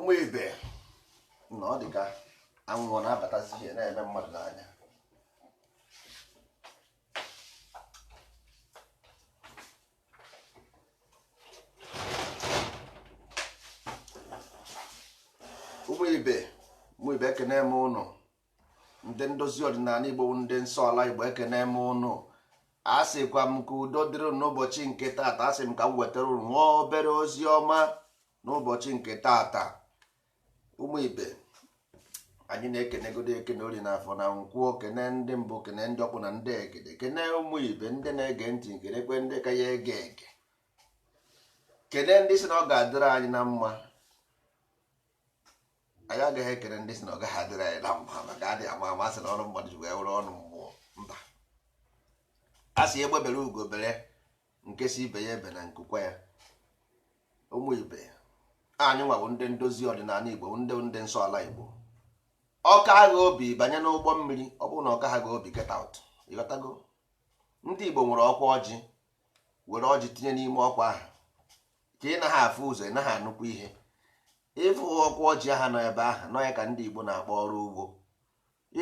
Ụmụ ibe na ọ dị ka anwụ ọ na-abatazi ihe na-eme mmadụ n'anya. Ụmụ ibe, ụmụ ibe, ekene m ụnụ. Ndị ndozi ọdịnala Igbo, ndị nsọ ala Igbo, ekene m ụnụ. A sịkwa m ka udo dịrị unu n'ụbọchị nke taata. Asị m ka m wetara unu nwa obere ozi ọma n'ụbọchị nke taata. Ụmụ ibe, anyị na-ekenegodo ekene ori n'afọ na nkwụ, kene ndị mbụ, kene ndị ọkpụ na ndị egede, kene ụmụ ibe ndị na-ege ntị, kenekwe ndị ka ya ege ege, kene ndị sị na ọ ga-adịrị anyị na mma. Anyị agaghị ekene ndị sị na ọ gaghị adịrị anyị na mma, maka adị ama ama sị na ọnụ mmadụ ji wee wụrụ ọnụ mmụọ. Mba, a sị egbe bere ugo bere, nke si ibe ya ebe na nkukwa ya. Ụmụ ibe, anyị nwawo ndị ndozi ọdịnala Igbo, ndị nsọ ala Igbo. Ọka agha obi banye n'ụgbọ mmiri, ọ bụrụ na ọka ha gị obi, get out. Ịghọtago? Ndị Igbo nwere ọkwa ọjị, were ọjị tinye n'ime ọkwa ahụ ka ị naghị afụ ụzọ, ị naghị anụkwu ihe. Ịfụ ọkwa ọjị aha nọ ebe ahụ nọ ya ka ndị Igbo na-akpọ ọrụ ugbo.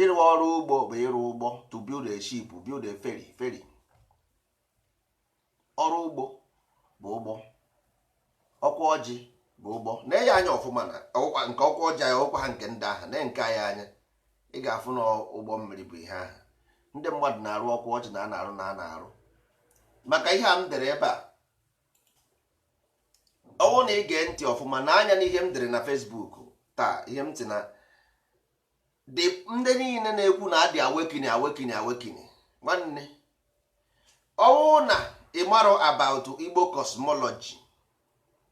Ịrụ ọrụ ugbo bụ ịrụ ụgbọ, to build a ship, build a ferry. Ferry ọrụ ugbo bụ ụgbọ, ọkwa ọjị bụ ụgbọ. Na-enye anya ọfụma na nke ọkwa ọjị anyị, ọkwa ha nke ndị ahụ na nke anyị anya, ị ga-afụ na ụgbọ mmiri bụ ihe ahụ ndị mmadụ na-arụ. Ọkwa ọjị na a na-arụ na a na-arụ maka ihe a m dere ebe a. Ọwụ na ị gee ntị ọfụma na anya n'ihe m dere na Facebook taa, ihe m sị na ndị niile na-ekwu na adị awakening, awakening, awakening, nwanne, ọwụ na ị marọ about Igbo cosmology,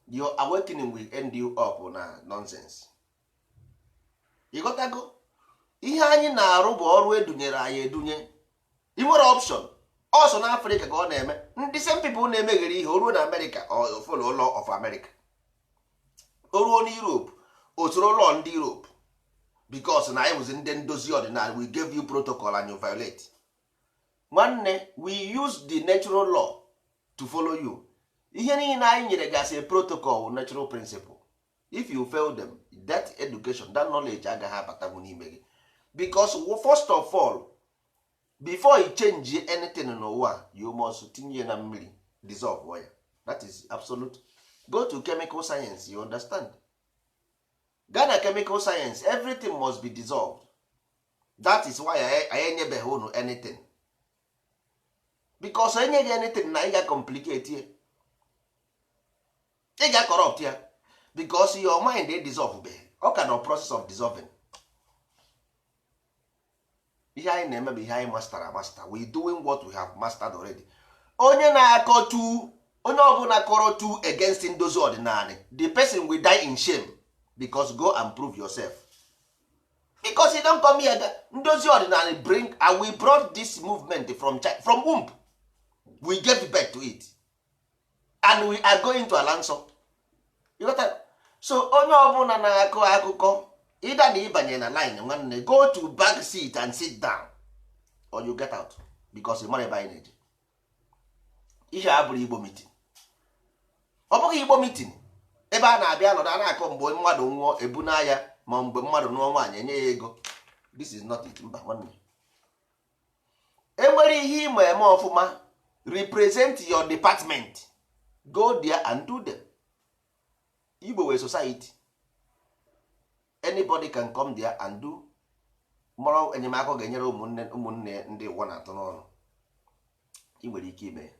your awakening will end you up na nonsense. Ịghọtago? Ihe anyị na-arụ bụ ọrụ edunyere anyị edunye. Ị nwere option ọsọ na Afrịka ka ọ na-eme. Ndị same people na-emeghere ihe o ruo na Amerịka, o follow law of America. O ruo na Europe, o soro law ndị Europe, because na anyị bụzi ndị ndozi ọdịnala. We gave you protocol and you violate. Nwanne, we use the natural law to follow you. Ihe niile anyị nyere gasị protocol, natural principle. If you fail them, that education, that knowledge agaghị abatanwu n'ime gị, because first of all, before you change anything n'ụwa, you must tinye na mmiri, dissolve ya. That is absolute. Go to chemical science, you understand. Gaa na chemical science, everything must be dissolved. That is why anyị enyebeghị unu anything, because enyeghị anything na ị ga complicate ya, ị ga corrupt ya, because your mind dey dissolve be ọ ka nọ process of dissolving. Ihe anyị na-eme bụ ihe anyị master master. We doing what we have mastered already. Onye na-akọ tu, onye ọbụla kọrọ tu against ndozi ọdịnala, the person will die in shame, because go and prove yourself, because you don't come here. Ndozi ọdịnala bring and we brought this movement from China, from womb. We gave birth to it and we are going to ala nsọ. You got that? So onye ọbụla na-akọ akụkọ ịda na ịbanye na line, nwanne, go to back seat and sit down or you get out, because ị mara ebe anyị na-eje. Ihe a bụrụ Igbo meeting, ọ bụghị Igbo meeting ebe a na-abịa nọdụ a na-akọ mgbe mmadụ nwụọ ebu n'aya, ma mgbe mmadụ nụọ nwaanyị enye ya ego. This is not it. Mba, nwanne, enwere ihe ịma eme ọfụma, represent your department, go there and do them. Igbo wee society, anybody can come there and do. Mara enyemaka ọ ga-enyere ụmụnne ụmụnne ndị ụwa na-atụ n'ọnụ. Ị nwere ike ime,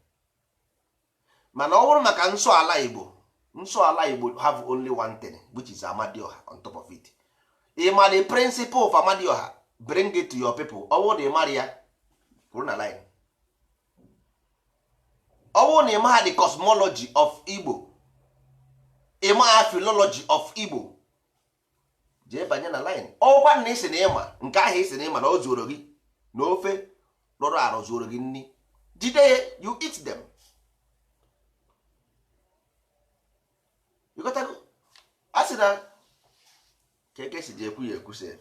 mana ọ bụrụ maka nsọ ala Igbo, nsọ ala Igbo have only one thing, which is Amadioha on top of it. Ị ma the principle of Amadioha, bring it to your people. Ọ bụrụ na ị mara ya, kwuru na line. Ọ bụrụ na ị maha the cosmology of Igbo, ị maha philology of Igbo, jee banye na line. Ọgwa na isi na ịma nke ahụ, isi na ịma na o zuoro gị na ofe rọrọ arụ zuoro gị nni, jide ya, you eat them. You got to go. A sị na ka eke si ji ekwu ya ekwu sef.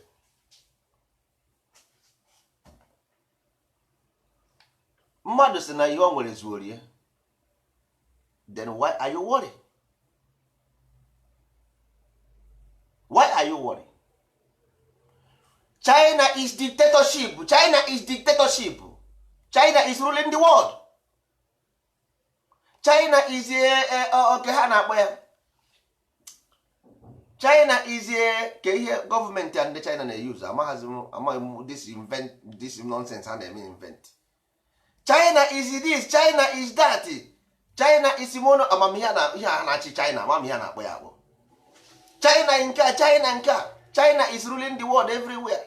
Mmadụ sị na ihe o nwere zuoro ya, then why are you worried? Why are you worried? China is dictatorship. China is dictatorship. China is ruling the world. China is a oke ha na-akpọ ya China is a ka ihe gọọmenti a ndị China na-use. Amaghazi m, amaghị m this invent, this nonsense ha na-eme invent. China is this, China is that, China is mono amamihe na ihe a na-achị China. Amamihe a na-akpọ ya akpọ China nke a, China nke a. China is ruling the world everywhere.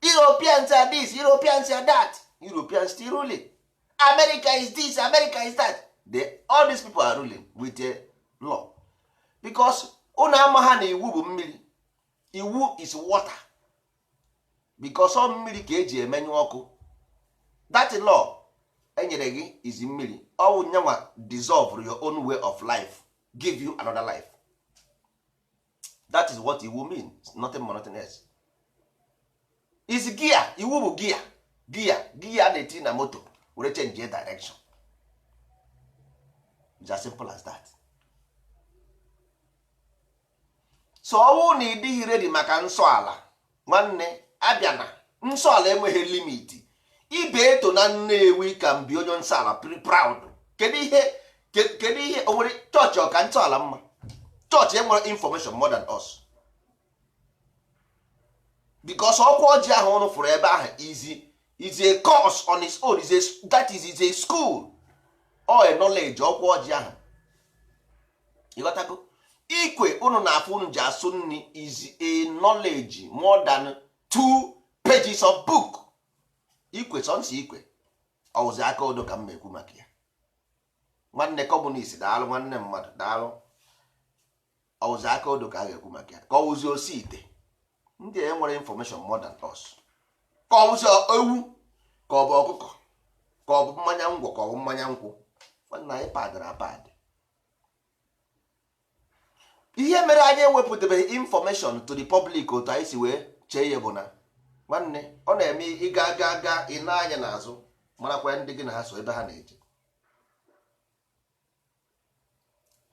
Europeans are this, Europeans are that, Europeans still ruling. America is this, America is that. All these people are ruling with a law because unu ama ha na iwu bụ mmiri. Iwu is water because ọ mmiri ka eji emenyu ọkụ. That law enyere gị is mmiri. Ọwụ nyanwa dissolve your own way of life, give you another life. That is what iwu means, nothing more, nothing else. Is gear. Iwu bụ gear, gear, gear na-eti na moto were change direction. It's as simple as that. So ọ bụrụ na ị dịghị ready maka nsọ ala, nwanne, abịa na nsọ ala enweghị limit. Ibe eto na Nnewi ka m bi onye nsọ ala proud. Kedu ihe, kedu ihe o nwere chọọchị ọka nsọ ala mma? Chọọchị enwere information more than us because ọkwa ọjị ahụ ụnụ fụrụ ebe ahụ is a course on its own, is a, that is a school or a knowledge. Ọkwa ọjị ahụ, ịghọtago? Ikwe unu na-afụ unu ji asụ nri is a knowledge more than two pages of book. Ikwe sọnsọ ikwe ọwụzi aka odo ka m na-ekwu maka ya. Nwanne communist, daalụ. Nwanne mmadụ, daalụ. Ọwụzi aka odo ka a ga-ekwu maka ya, ka ọwụzi osi ite ndị a nwere information more than us, ka ọwụzi ewu, ka ọ bụ ọkụkọ, ka ọ bụ mmanya ngwọ, ka ọ bụ mmanya nkwụ. Nwanne, anyị padara apad. Ihe mere anyị ewepụtabeghị information to the public otu anyị si wee chee ya bụ na, nwanne, ọ na-eme ịga ga ga ị na-anya n'azụ, marakwa ndị gị na ha so ebe ha na-eje.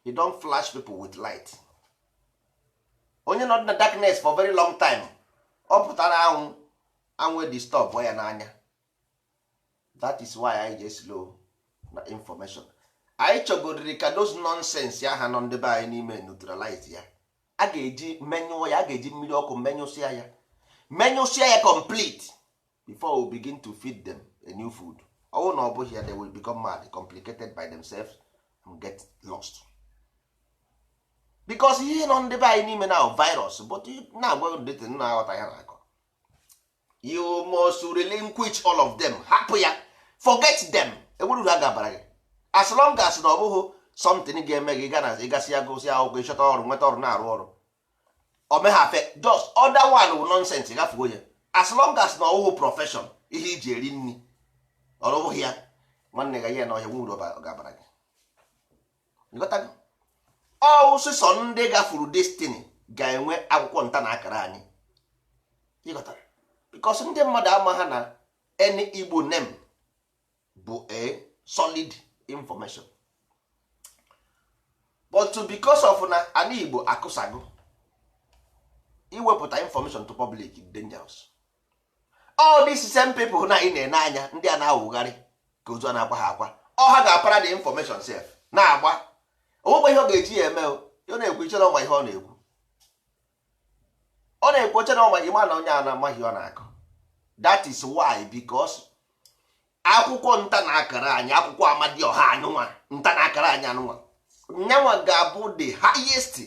You don't flash people with light. Onye nọ na darkness for very long time, ọ pụtara anwụ, anwụ disturb ya n'anya. That is why anyị ji slow na information. Anyị chọgodiri ka those nonsense aha nọ ndị be anyị n'ime neutralize ya. A ga-eji menyụọ ya, a ga-eji mmiri ọkụ menyụsịa ya, menyụsịa ya complete before we begin to feed them a new food. Ọwụ na ọ bụghị ya, they will become mad, complicated by themselves and get lost because ihe nọ ndị be anyị n'ime na virus. But na-agwa ndịtị na-aghọta ya na-akọ, you must relinquish all of them. Hapụ ya, forget them. Enwere uru a ga-abara gị as long as na ọ bụghị something ga-eme gị gana ịgasị ya gụsị akwụkwọ, ịchọta ọrụ, nweta ọrụ, na-arụ ọrụ omeghafe. Just other one wụ nonsense, gafuo ya. As long as na ọ bụghị profession, ihe iji eri nri, ọrụ bụghị ya, nwanne ga ya na ọhịa nwe uru ọ ga-abara gị. Ịghọtago? Ọsụsọ ndị gafuru destiny ga-enwe akwụkwọ nta na akara anyị. Ịghọtara? Because ndị mmadụ ama ha na any Igbo name bụ a solid information, but to because of na ana Igbo akụsago iwepụta information to public is dangerous. All these same people na ị na-ene anya ndị a na-awụgharị ka ozu a na-akwa ha akwa, ọ ha ga-apara the information sef na-agba onwekwa ihe ọ ga-eji ya eme. O ọ na-ekwu ichere ọma ihe ọ na-ekwu, ọ na-ekwu oche na ọma ịma na onye a na-amaghị ọ na-akọ. That is why, because akwụkwọ nta na akara anyị, akwụkwọ Amadioha anụnwa, nta na akara anyị anụnwa nyanwa ga-abụ the highest,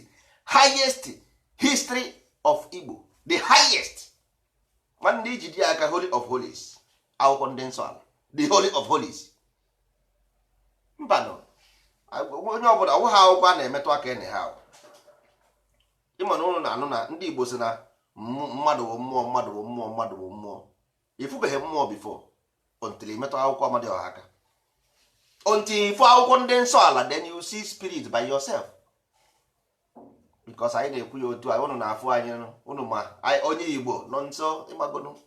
highest history of Igbo, the highest. Nwanne, iji dị aka holy of holies, akwụkwọ ndị nsọ ala, the holy of holies. Mba, no, onye ọbụla ọwụ ha akwụkwọ a na-emetụ aka ene ha. Ịma na ụnụ na-anụ na ndị Igbo si na mmadụ bụ mmụọ, mmadụ bụ mmụọ, mmadụ bụ mmụọ. Ifubeghị mmụọ before until imetụ akwụkwọ Amadioha aka, until ifu akwụkwọ ndị nsọ ala, then you see spirit by yourself. Because anyị na-ekwu ya otu a, ụnụ na-afụ anyị, ụnụ ma onye Igbo nọ nso ịmagodo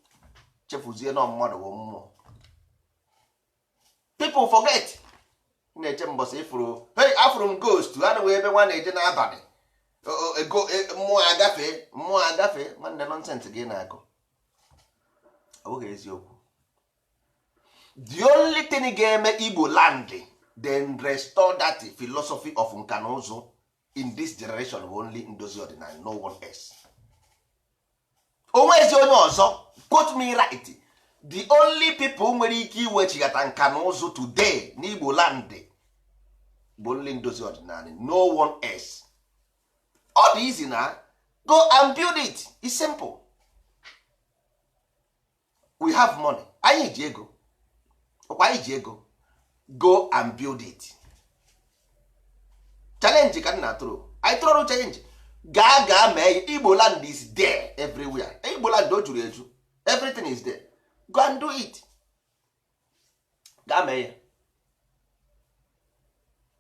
chefuzie na mmadụ bụ mmụọ. People forget. Na-eche mbọsị ifuru, hey, afụrụ m ghost. A na ebe nwa na-eje n'abalị. Ego mmụọ agafee, mmụọ agafee. Nwanne, nonsense gị na-akọ, ọ bụghị eziokwu. The only thing ga-eme Igbo land then restore that philosophy of nka na ụzụ in this generation bụ only Ndozi Ọdịnala, no one else. Onwezi onye ọzọ. Quote me right, the only people nwere ike iwechighata nka na ụzụ today n'Igbo land bụ only Ndozi Ọdịnala, no one else. Ọ dị easy na go and build it. It's simple. We have money. Anyị ji ego ọkwa, anyị ji ego. Go and build it. Challenge ka m na-atụrụ anyị, tụrụ challenge. Gaa, gaa mee ya. Igbo land is there everywhere. Igbo land o juru eju. Everything is there. Go and do it. Gaa mee ya.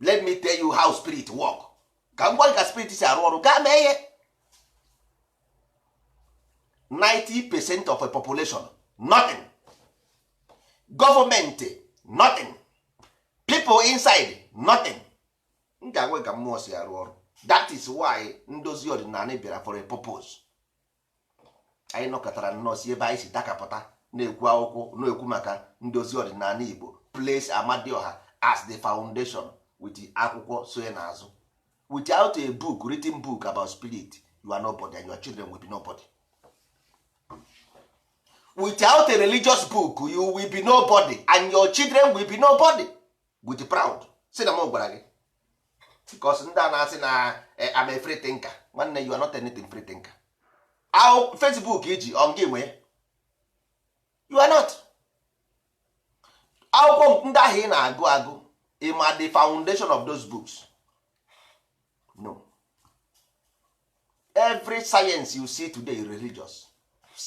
Let me tell you how spirit work. Ka m gwa gị ka spirit si arụ ọrụ. Gaa mee ya. 90% of a population, nothing. Government, nothing. People inside, nothing. M ga-agwa ka mmụọ si arụ ọrụ. That is why Ndozi Ọdịnala bịara for a purpose. Anyị nọkọtara nnọọ si ebe anyị si dakapụta na-ekwu akwụkwọ na-ekwu maka Ndozi Ọdịnala Igbo, place Amadioha as the foundation with akwụkwọ so ya n'azụ. Without a book, written book about spirit, you are nobody and your children will be nobody. Without a religious book, you will be nobody and your children will be nobody. With proud si na m gwara gị, because ndị a na-asị na I'm a free thinker. Nwanne, you are not anything free thinker. Ahụ Facebook iji ọ gị nwee, you are not. Akwụkwọ ndị ahụ ị na-agụ agụ, ị ma the foundation of those books? No. Every science you see today is religious.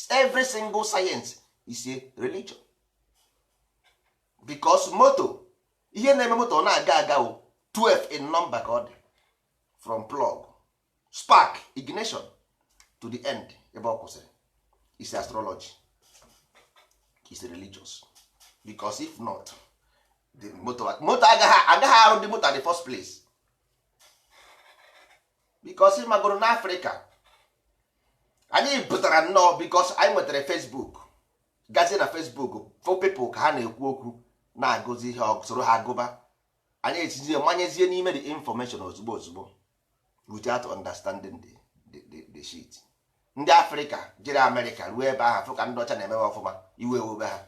Every single science is a religion, because moto, ihe na-eme moto ọ na-aga aga o 12 in number ka ọ dị, from plug, spark, ignition to the end ebe ọ kwụsịrị is astrology, is religious, because if not, the moto agaghị arụ the moto at the first place, because ịmagoro n'Africa anyị pụtara nnọọ because anyị nwetara Facebook. Gazie na Facebook for people ka ha na-ekwu okwu na-agụzi ihe soro ha gụba. Anyị etizie manyezie n'ime the information ozugbo ozugbo without understanding the shit. Ndị Afrịka jere Amerịka ruo ebe ahụ, fụ ka ndị ọcha na-emewe ọfụma, iwe ewebe ha.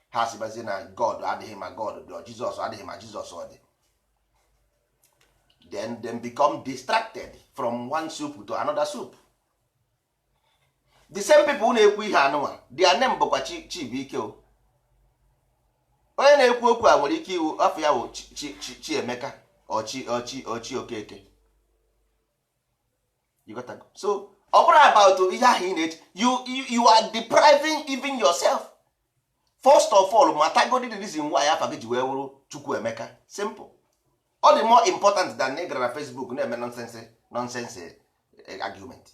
Ha sịbazie na God adịghị, ma God dị, Jizọs adịghị, ma Jizọs ọ dị. Then them become distracted from one soup to another soup. The same people na-ekwu ihe anụnwa, their name bụkwa Chibuike o. Onye na-ekwu okwu a nwere ike iwu afọ ya bụ Chiemeka, ọchi ọchi ọchi Okeke. You got to go. So ọ bụrụ about ihe ahụ ị na-eche, you are depriving even yourself. First of all, matagodi the reason why afa gị ji wee wụrụ Chukwuemeka. Simple. Ọ dị more important than ị gara na Facebook na-eme nonsense nonsense argument,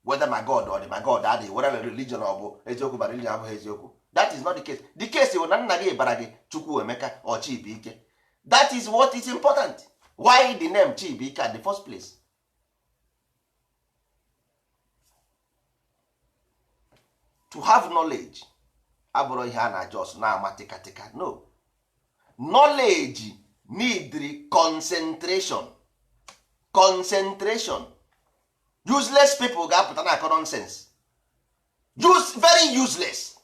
whether my God or my God adịghị, whether na religion ọ bụ eziokwu ma religion abụghị eziokwu. That is not the case. The case bụ na nna gị bara gị Chukwuemeka or Chibuike. That is what is important. Why the name Chibuike at the first place? To have knowledge abụrụ ihe a na-ajọs na-ama tịkatịka. No knowledge need concentration. Concentration. Useless people ga-apụta na akọ nonsense. Use, very useless,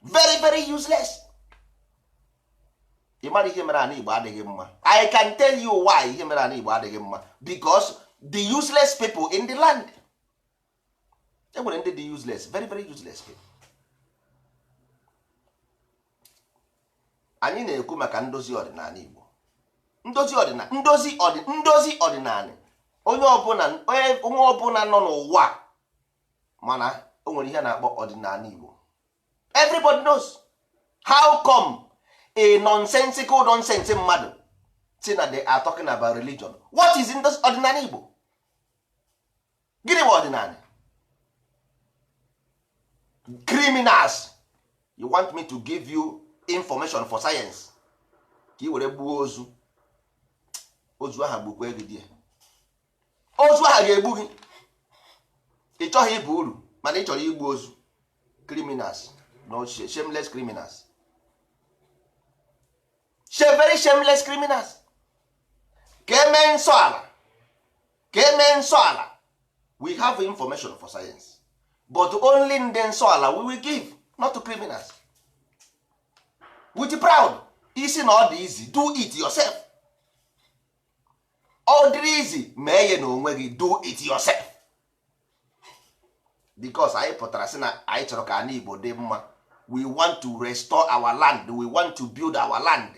very very useless. Ị mara ihe mere ana Igbo adịghị mma? I can tell you why ihe mere ana Igbo adịghị mma: because the useless people in the land. E nwere ndị dị useless, very very useless people. Anyị na-ekwu maka ndozi ọdịnala Igbo, ndozi ọdịnala, ndozi ọdịnala. Onye ọbụla, onye ọbụla nọ n'ụwa, mana o nwere ihe a na-akpọ ọdịnala Igbo. Everybody knows. How come a nonsensical nonsense mmadụ si na they are talking about religion? What is ndozi ọdịnala Igbo? Gịnị bụ ọdịnala? Criminals, you want me to give you information for science ka ị were gbuo ozu, ozu ahụ gbukwa gị die. Ozu ahụ ga-egbu gị. Ị chọghị ịba uru, mana ị chọrọ igbu ozu. Criminals, no, shameless criminals, very shameless criminals. Ka emee nsọ ala, ka emee nsọ ala. We have information for science, but only ndị nsọ ala we will give, not to criminals. With proud isi na ọ dị easy, do it yourself. Ọ dịrị easy, mee ya n'onwe gị. Do it yourself, because anyị pụtara sị na anyị chọrọ ka ala Igbo dị mma. We want to restore our land, we want to build our land,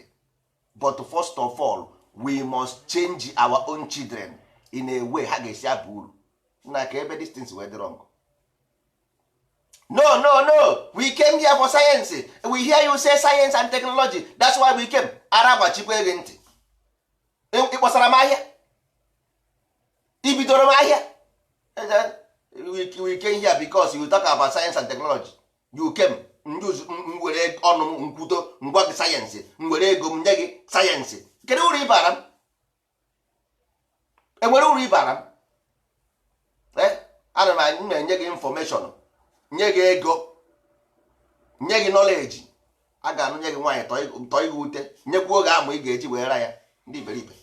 but first of all, we must change our own children in a way ha ga-esi aba uru na ka ebe distance wee dị wrong. No, no, no, we came here for science. We hear you say science and technology, that's why we came. Ara gbachikwa gị ntị. Ị kpọsara m ahịa, i bidoro m ahịa. We came here because you talk about science and technology. You came m were ọnụ m nkwudo ngwa gị science, m were ego m nye gị science. Kedu uru ịbara m? Enwere uru ịbara m? Ana m enye gị information, nye gị ego, nye gị knowledge. A ga-anụ nye gị nwaanyị tọọ gị ute, nyekwuo gị amụ ị ga-eji wee ra ya. Ndị iberibe,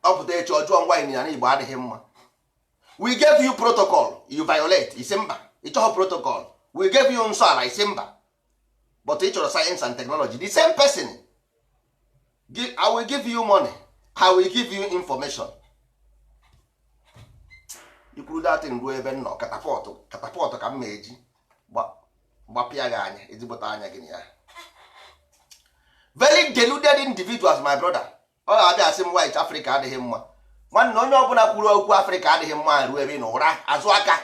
ọ pụta echi ọjọọ. Nwaanyị na Igbo adịghị mma. We gave you protocol, you violate. Isi mba, ị chọghị protocol. We gave you nsọ ala, isi mba, but ị chọrọ science and technology. The same person, I will give you money, I will give you information. Ikwuru datin ruo ebe m nọ, catapult, catapult ka m ma eji gbapịa gị anya, ezigbote anya gị na ya. Very deluded individuals, my brother. Ọ ga-abịa asị m white Africa adịghị mma. Nwanne, onye ọbụla kwuru okwu Africa adịghị mma ruo ebe ị nọ, ụra azụ aka,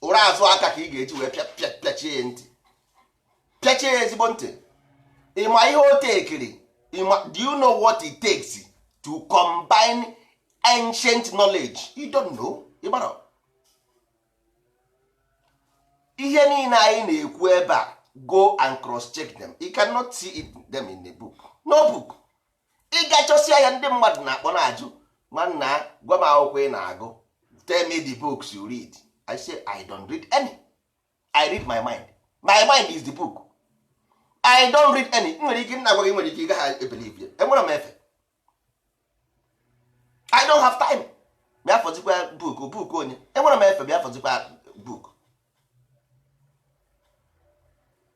ụra azụ aka ka ị ga-eji wee pịa pịachie ya ntị, pịachie ya ezigbo ntị. Ịma ihe o tekiri? Ịma, do you know what it takes to combine ancient knowledge? You don't know. Ịmara ihe niile anyị na-ekwu ebe a, go and cross check them. You cannot see it, them in the book, no book. Ị gachọsịa ya, ndị mmadụ na-akpọ na-ajụ, nwanna, gwa m akwụkwọ ị na-agụ. Tell me the books you read. I say, "I don't read any. I read my mind. My mind is the book. I don't read any." M nwere ike nna gwa gị, nwere ike ị gaghị ebelieve ya. Enwere m efe. I don't have time. Bịa fọzikwa book, book onye enwere m efe. Bịa fọzikwa book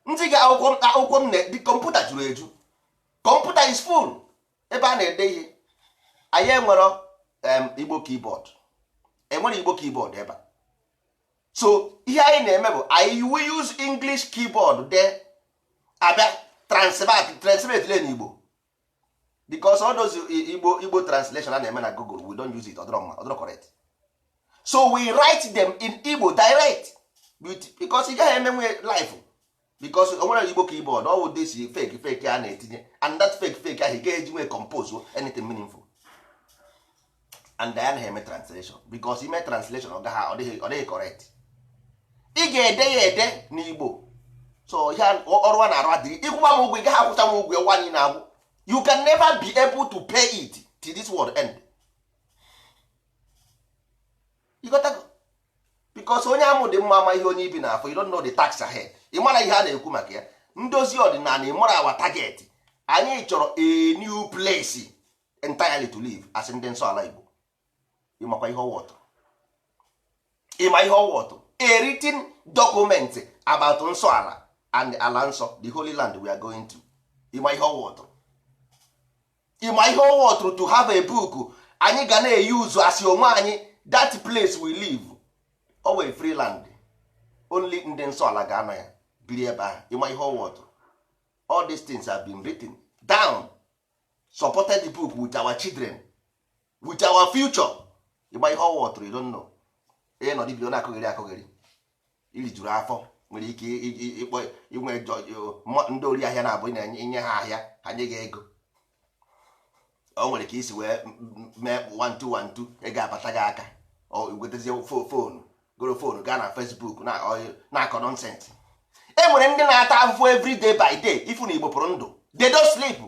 ndị ga akwụkwọ m, akwụkwọ m na the kọmputa juru eju. Kọmputa is full ebe a na-ede ihe. Anyị enwero Igbo keyboard, enwere Igbo keyboard ebe a. So ihe anyị na-eme bụ anyị we use English keyboard de abịa translate le n'Igbo, because all those Igbo translation a na-eme na Google, we don't use it. Ọdịrọ mma, ọdịrọ correct. So we write them in Igbo direct with, because ị gaghị emenwe life, because o nwere Igbo keyboard. Ọ bụ this fake fake a na-etinye, and that fake fake ahụ, ị gaghị eji nwee compose anything meaningful. And anyị anaghị eme translation, because ime translation, ọ gaghị, ọ dịghị correct. Ị ga-ede ya ede n'Igbo. So ihe ọrụ a na-arụ adịghị. Ịkwụba m ụgwọ, ị gaghị akwụcha m ụgwọ. Ụwa niile agwụ, you can never be able to pay it till this world end. You got to, because onye amụ dị mma ama ihe onye ibi n'afọ. You don't know the tax ahead. Ị mara ihe a na-ekwu maka ya, ndozi ọdịnala. Ị mara our target. Anyị chọrọ a new place entirely to live as ndị nsọ ala Igbo. Ịmakwa ihe ọwọtụ? Ịma ihe ọwọtụ? A written document about nsọ ala and ala nsọ, the holy land we are going to. Ịma ihe ọwọtụ? Ịma ihe ọwọtụrụ to have a book anyị ga na-eyuzu asị onwe anyị, that place we live, o wee free land, only ndị nsọ ala ga-anọ ya, biri ebe ahụ? Ịma ihe ọwọtụ? All these things have been written down, supported the book with our children, with our future. Ịma ihe ọwọtụrụ? You don't know. Ị nọ dibịa na-akụghịrị akụghịrị, irijuru afọ, nwere ike ịkpọ inwe ndị ori ahịa na-abụ na-enye ha ahịa, ha nye gị ego. O nwere ka isi wee mee 1212, ego abata gị aka. Wetazie phone, goro phone, gaa na Facebook na-akọ nonsense. E nwere ndị na-ata afụfụ every day by day. Ifu na Igbo pụrụ ndụ, they don't sleep.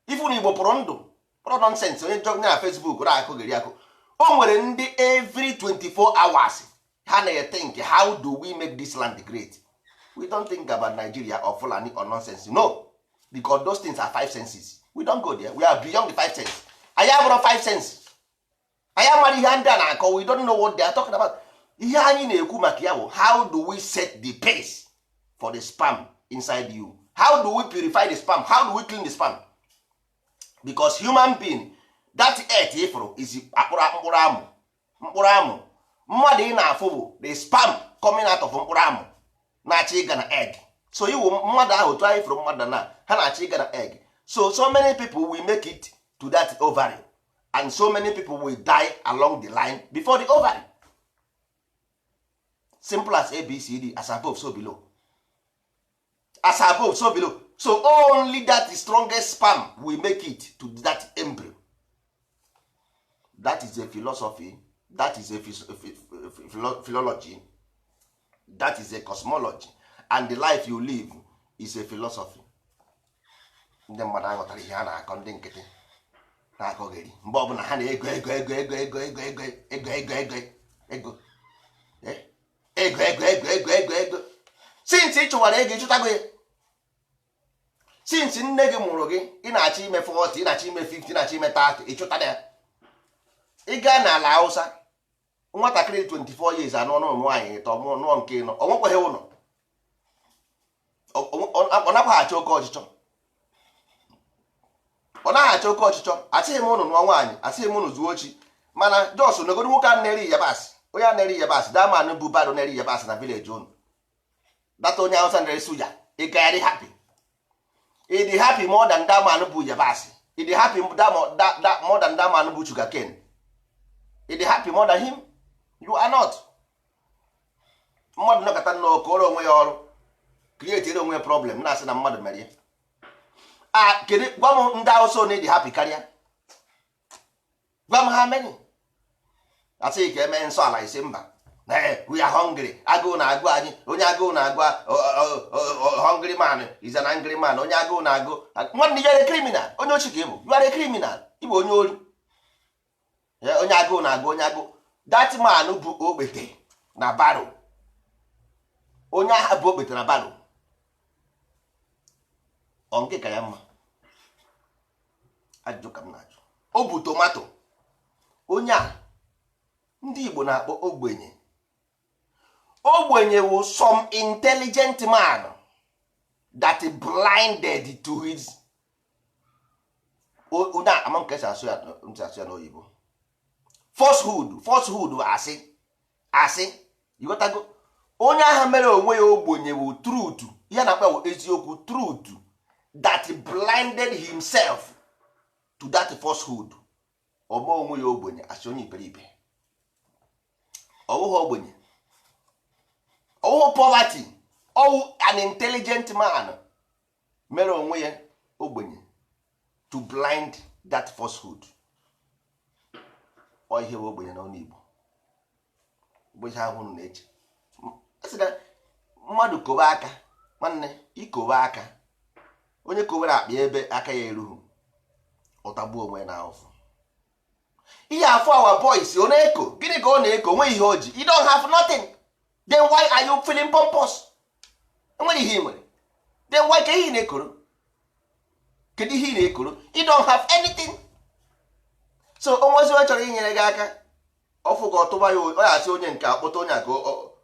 Ifu na Igbo pụrụ ndụ, Bụrụ nonsense. Onye jọ na Facebook na-akụghịrị akụ. O nwere ndị every 24 hours ha na-think, "How do we make this land great?" We don't think about Nigeria or Fulani or nonsense, no, because those things are five senses. We don't go there. We are beyond the five senses. Anyị abụrụ five senses. Anyị amara ihe ndị a na-akọ. We don't know what they are talking about. Ihe anyị na-ekwu maka ya bụ, how do we set the pace for the sperm inside you? How do we purify the sperm? How do we clean the sperm? Because human being, that earth ifụrụ is akpụrụ mkpụrụ amụ, mkpụrụ amụ mmadụ ị na-afụ bụ the sperm coming out of mkpụrụ amụ na-achọ ịga na egg. So iwu mmadụ ahụ, otu anyị fụrụ mmadụ na ha na-achọ ịga na egg. So many people will make it to that ovary and so many people will die along the line before the ovary. Simple as ABCD. As above, so below. As above, so below. So only that strongest sperm will make it to that embryo. That is a philosophy. That is a philology. That is a cosmology. And the life you live is a philosophy. Ndị mmadụ aghọtara ihe a na-akọ. Ndị nkịtị na-akọgheri mgbe ọbụla ha na-ego ego ego ego ego ego ego ego ego ego ego ego ego ego ego ego ego. Since ị chụwara ego, ịchụtago ya. Since nne gị mụrụ gị, ị na-achọ ime 40, ị na-achọ ime 50, ị na-achọ ime 30, ịchụtara ya. Ị gaa n'ala Hausa, nwatakịrị 24 years anụ ọnụ nwaanyị ịtọ, nụọ nke ịnọ, ọ nwekwaghị ụlọ, ọ nakwaghị achọ oke ọchịchọ, ọ naghị achọ oke ọchịchọ. Asịghị m ụnụ nụọ nwaanyị, asịghị m ụnụ zuo ochi, mana jos negodo nwoke a na-eri yabasị, onye a na-eri yabasị, daman bụ bado na-eri yabasị na village ụnụ, data onye Hausa na-eri suya. Ị gagharị happy, ị dị happy more than that man bụ yabasị. Ị dị happy more than that man bụ sugarcane. Ị dị happy more than him? You are not. Mmadụ nọkọta nnọọ kụọrọ onwe ya ọrụ, create onwe ya problem, na-asị na mmadụ mere ya. A kedu, gwa m, ndị Hausa one dị happy karịa? Gwa m ha many. Asịghị ka emee nsọ ala, isi mba. We are hungry. Agụụ na-agụ anyị. Onye agụụ na-agụ, hungry man is an angry man. Onye agụụ na-agụ, nwanne, you are a criminal. Onye ochi ka ị bụ. You are a criminal. Ị bụ onye ori. Onye agụụ na-agụ, onye agụụ, that man bụ okpete na barrow. Onye agha bụ okpete na barrow. Ọ nke ka ya mma? Ajụjụ ka m na-ajụ. O bụ tomato. Onye a ndị Igbo na-akpọ ogbenye, ogbenye wụ some intelligent man that blinded to his onye ama nke esi asụ ya, ntị asụ ya n'oyibo, falsehood. Falsehood bụ asị, asị. Ịghọtago? Onye agha mere onwe ya ogbenye bụ truth. Ihe na-akpa bụ eziokwu, truth that blinded himself to that falsehood. Ọma onwe ya ogbenye, asị onye iberibe. Ọwụghị ogbenye, ọwụghị poverty, ọwụ an intelligent man mere onwe ya ogbenye to blind that falsehood. Ọ ihe bụ ogbenye n'ọnụ Igbo bụ ihe ahụ unu na-eche. A sị na mmadụ kobe aka, nwanne, ikobe aka, onye kowere akpa ebe aka ya erughị, ụtagbuo onwe na ahụfụ. Ihe afọ our boys, ọ na-eko gịnị ka ọ na-eko? Nwe ihe o ji. You don't have nothing, then why are you feeling pompous? Enwere ihe ị nwere, then why ka ihe ị na-ekoro? Kedu ihe ị na-ekoro? You don't have anything. So onwezi onye chọrọ inyere gị aka, ọfụ gị, ọtụba ya, ọ ya asị onye nke akpọta onye a ka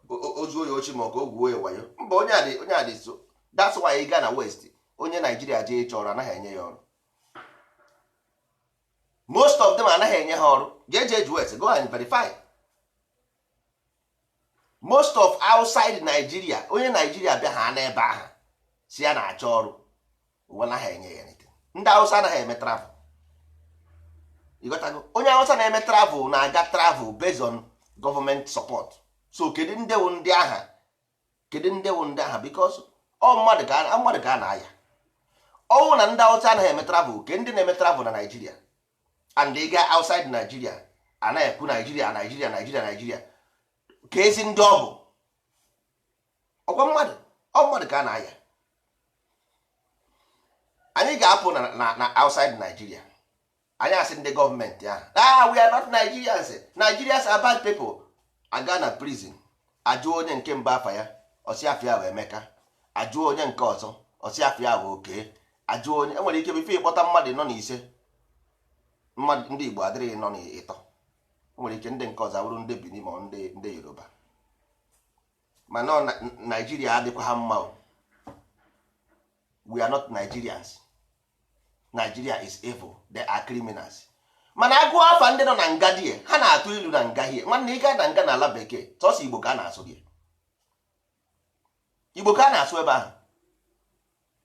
o zuo ya ochi, ma ọ ka o gwuo ya wayo. Mba, onye a dị, onye a dị. So that's why ị gaa na West, onye Naijiria jee ịchọ ọrụ, anaghị enye ya ọrụ. Most of them, anaghị enye ha ọrụ. Ga-eje eju West, go and verify. Most of outside Nigeria, onye Naijiria bịa ha n'ebe ahụ si ya na-achọ ọrụ, ụwa anaghị enye ya anything. Ndị Hausa anaghị eme travel. Ịghọtago? Onye Hausa na-eme travel na-aga travel based on government support. So kedu ndị wụ ndị agha? Kedu ndị wụ ndị agha? Because ọ mmadụ ka mmadụ ka a na-aya. Ọnwụ na ndị Hausa anaghị eme travel, ke ndị na-eme travel na Nigeria? And ị gaa outside Nigeria, anaghị ekwu Nigeria, Nigeria, Nigeria, Nigeria. Ka ezi ndị ọ bụ ọkwa mmadụ, ọ mmadụ ka a na-aya. Anyị ga-apụ na outside Nigeria. Anyị asị ndị gọọmenti ahụ, "Ah, we are not Nigerians. Nigerians are bad people." Aga na prison, ajụọ onye nke mba afa ya, ọsị afọ ya bụ Emeka. Ajụọ onye nke ọzọ, ọsị afọ ya bụ Oke. Ajụọ onye enwere ike before ịkpọta mmadụ nọ n'ise, mmadụ ndị Igbo adịrịghị nọ n'ịtọ. Enwere ike ndị nke ọzọ abụrụ ndị Benin ma ndị Yoruba. Mana ọ Naijiria adịkwa ha mma o. We are not Nigerians. Nigeria is evil. They are criminals. Mana agụọ afa ndị nọ na nga die, ha na-atụ ilu na nga hie. Nwanne, ị gaa na nga n'ala bekee, sọsọ Igbo ka a na-asụ die, Igbo ka a na-asụ ebe ahụ.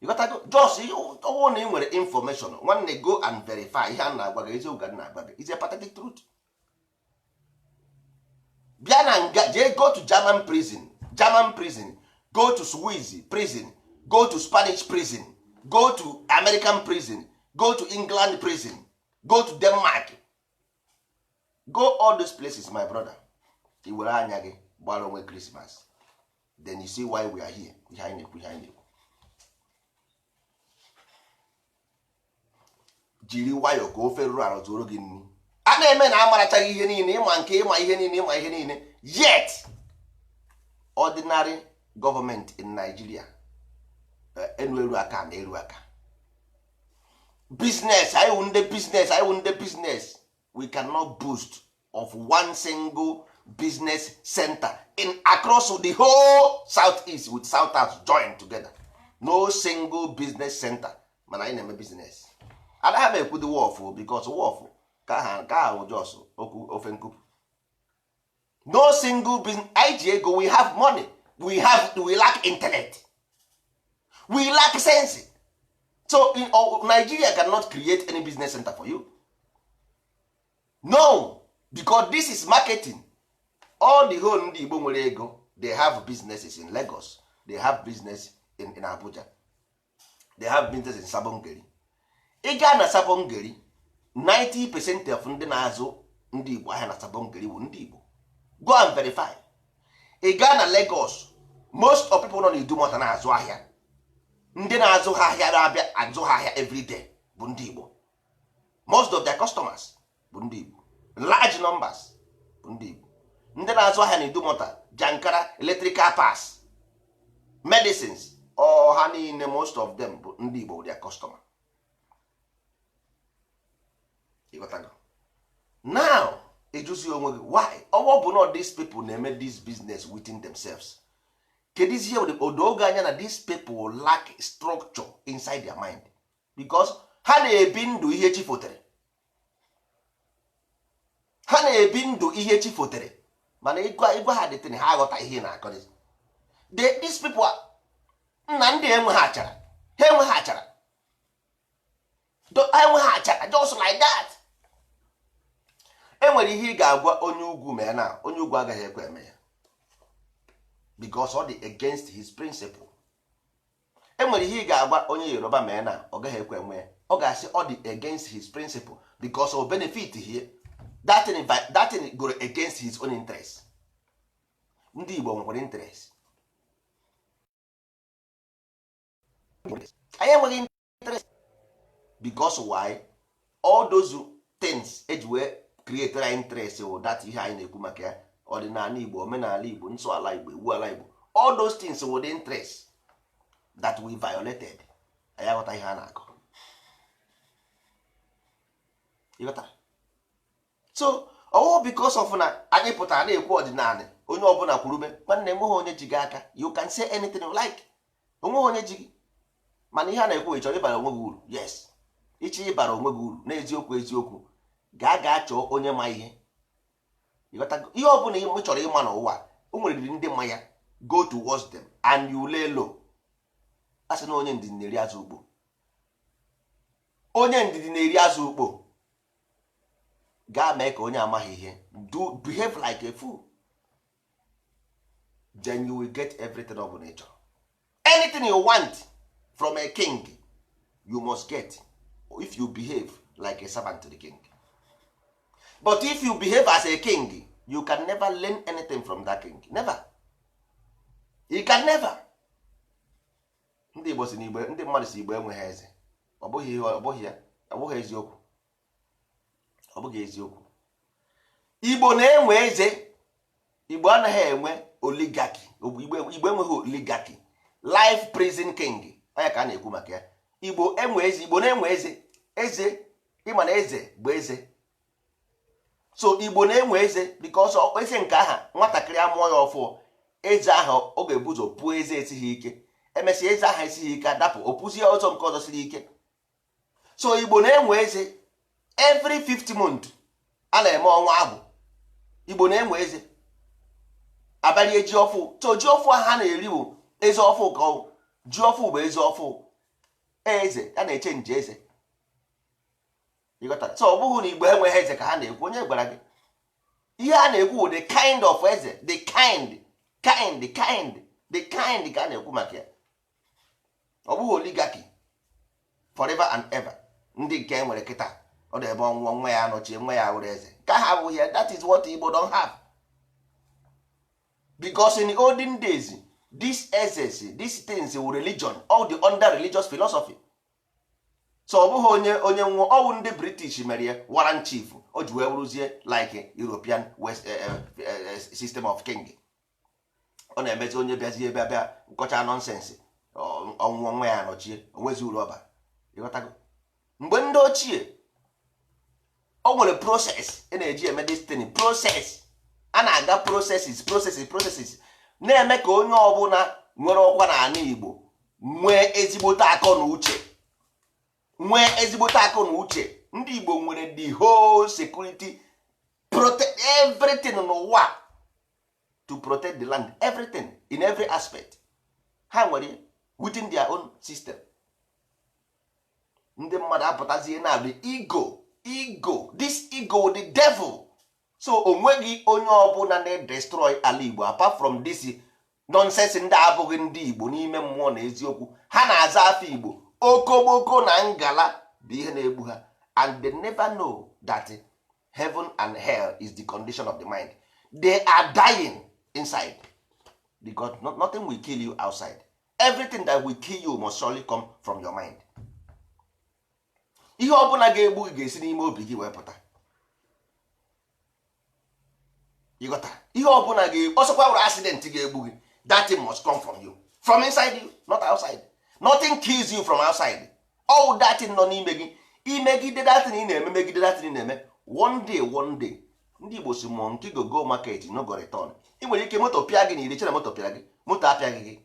Ịghọtago? Just ọwụ na ị nwere information, nwanne, go and verify ihe a na-agwa gị. Eziokwu ka m na-agwa gị, is a pathetic truth. Bịa na nga, jee, go to German prison, German prison, go to Swiss prison, go to Spanish prison, go to American prison, go to England prison, go to Denmark, go all those places, my brother. I were anya gị gbara onwe Christmas, then you see why we are here. Ihe anyị na-ekwu, ihe anyị na-ekwu, jiri nwayọọ ka ofe rụrụ arụ zuoro gị nri. A na-eme na amarachaghị ihe niile ịma nke ịma ihe niile, ịma ihe niile. Yet ordinary government in Nigeria, enu eru aka na eru aka business. Anyị wụ ndị business, anyị wụ ndị business. We cannot boost of one single business center in across the whole South East with South South joined together. No single business center. Mana anyị na-eme business. Anaghị m ekwu the wọf, because wọf ka ha ka ahụ jos okwu ofe nkupu. No single business. Anyị ji ego, we have money, we lack intellect, we lack sense. So Nigeria cannot create any business center for you. No, because this is marketing. All the whole ndị Igbo nwere ego, they have businesses in Lagos, they have business in Abuja, they have business in Sabongeri. Ị gaa na Sabongeri, 90% of ndị na-azụ ndị Igbo ahịa na Sabongeri bụ ndị Igbo. Go and verify. Ị gaa na Lagos, most of people nọ n'Idumota na-azụ ahịa, ndị na-azụ ha ahịa, na-abịa azụ ha ahịa everyday bụ ndị Igbo. Most of their customers bụ ndị Igbo, large numbers bụ ndị Igbo. Ndị na-azụ ahịa na Idumota, Jankara, electrical parts, medicines, ọha niile, most of them bụ ndị Igbo, their customer. Ịghọtago? Now ịjụzi onwe gị why ọwọ bụ not these people na-eme this business within themselves. Kedu ihe odo oge anya na these people lack structure inside their mind, because ha na-ebi ndụ ihe chi fotere, ha na-ebi ndụ ihe chi fotere. Mana ịgwa ha dịtịn, ha aghọta ihe na-akọ. These people nna, ndị enweghị achara, ha enweghị achara, ha enweghị achara, just like that. Enwere ihe ị ga-agwa onye ugwu mee na onye ugwu agaghị ekwe eme ya, because ọ dị against his principle. Enwere ihe ị ga-agwa onye Yoruba mee na ọ gaghị ekwe eme ya, ọ ga-asị ọ dị against his principle, because o benefit here, that thing go against his own interest. Ndị Igbo nwekwara interest. Anyị enweghị interest, because why? All those things eji wee create our interest wụ that ihe anyị na-ekwu maka ya: ọdịnala Igbo, omenala Igbo, nsọ ala Igbo, iwu ala Igbo. All those things were the interest that we violated. Anyị aghọta ihe a na-akọ. Ịghọtara? So ọwụ because of na anyị pụtara na-ekwu ọdịnala, onye ọbụla kwurube. Nwanne, enweghị onye ji gị aka. You can say anything you like, onweghị onye ji gị. Mana ihe a na-ekwu, ị chọrọ ịbara onwe gị uru? Yes, ịchọ ịbara onwe gị uru n'eziokwu, eziokwu, gaa gaa chọọ onye ma ihe. Ịghọtago? Ihe ọbụla ị chọrọ ịma n'ụwa, o nwere ndị ma ya. Go towards them and you lay low. A sị na onye ndidi na-eri azụ ukpo. Onye ndidi na-eri azụ ukpo. Gaa mee ka onye amaghị ihe, do behave like a fool, then you will get everything ọ bụla ị chọrọ. Anything you want from a king, you must get if you behave like a servant to the king. But if you behave as a king, you can never learn anything from that king. Never. You can never. Ndị Igbo si na Igbo, ndị mmadụ si Igbo enweghị eze. Ọ bụghị ihe, ọ bụghị ya, ọ bụghị eziokwu. Ọ bụghị eziokwu. Igbo na-enwe eze. Igbo anaghị enwe oligarchy. Igbo enweghị oligarchy, life prison king. Onye ka a na-ekwu maka ya? Igbo enwe eze. Igbo na-enwe eze. Eze, ịma na eze bụ eze. So Igbo na-enwe eze because eze nke aha nwatakịrị amụọ ya ọfụọ, eze ahụ ọ ga-ebuzo pụọ. Eze esighị ike, emesịa eze ahụ esighị ike adapụ, o pụzie ọzọ nke ọzọ siri ike. So Igbo na-enwe eze. Every 50 month a na-eme ọnwa ahụ, Igbo na-enwe eze abalị ji ọfụ. So ji ọfụ ahụ ha na-eri bụ eze ọfụ ka ọ ji ọfụ bụ eze ọfụ. Eze a na-eche nje eze, ịghọtara? So ọ bụghị na Igbo enweghị eze ka ha na-ekwu. Onye gwara gị ihe a na-ekwu bụ the kind of eze, the kind, the kind ka a na-ekwu maka ya. Ọ bụghị oligarchy forever and ever. Ndị nke e nwere kịta, ọ dị ebe ọnwụọ, nwa ya anọchie, nwa ya awụrụ eze. Nke ahụ abụghị ya. That is what Igbo don't have, because in the olden days, these ezes, these things were religion, all the under religious philosophy. So ọ bụghị onye nwụọ, ọwụ ndị British mere ya warrant chief, o ji wee wụrụzie like European West system of king. Ọ na-emezi onye bịazie ebe bịa nkọcha nonsense, ọnwụọ, nwa ya anọchie, onwezi uru ọba. Ịghọtago? Mgbe ndị ochie, o nwere process a na-eji eme destiny process. A na-aga processes, processes, processes, na-eme ka onye ọbụla nwere ọkwa n'ala Igbo nwee ezigbote akọ na uche, nwee ezigbote akọ na uche. Ndị Igbo nwere the whole security, protect everything n'ụwa, to protect the land, everything in every aspect ha nwere within their own system. Ndị mmadụ apụtazie na the ego, ego, this ego, the devil. So onweghị onye ọbụla na-destroy ala Igbo apart from this nonsense. Ndị abụghị ndị Igbo n'ime mmụọ na eziokwu, ha na-aza afọ Igbo. Okomoko na ngala bụ ihe na-egbu ha, and they never know that heaven and hell is the condition of the mind. They are dying inside, because nothing will kill you outside. Everything that will kill you must surely come from your mind. Ihe ọbụla ga-egbu gị ga-esi n'ime obi gị wee pụta. Ịghọta? Ihe ọbụla ga ọsọkwa were accident ga-egbu gị, that thing must come from you, from inside you, not outside. Nothing kills you from outside. All that thing nọ n'ime gị. Imegide that thing ị na-eme, megide that thing ị na-eme, one day, one day, ndị Igbo si monkey go go market, no go return. Ị nwere ike moto pịa gị na iri chere moto pịara gị, moto apịaghị gị.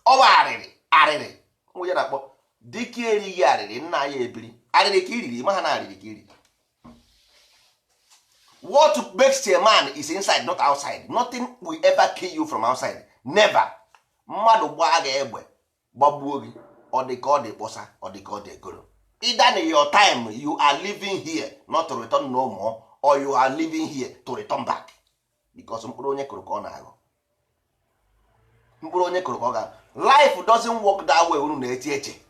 Ọ bụ arịrị, arịrị nwe ya na-akpọ dike erighị arịrị nna ya ebiri arịrị ka iriri ma ha na arịrị ka iriri. What makes a man is inside, not outside. Nothing will ever kill you from outside, never. Mmadụ gbaa gị egbe gbagbuo gị, ọ dị ka ọ dị kpọsa, ọ dị ka ọ dị egoro. Either in your time you are living here not to return no more, or you are living here to return back, because mkpụrụ onye kụrụ ka ọ na-aghọ, mkpụrụ onye kụrụ ka ọ ga. Life doesn't work that way. Unu na-eche eche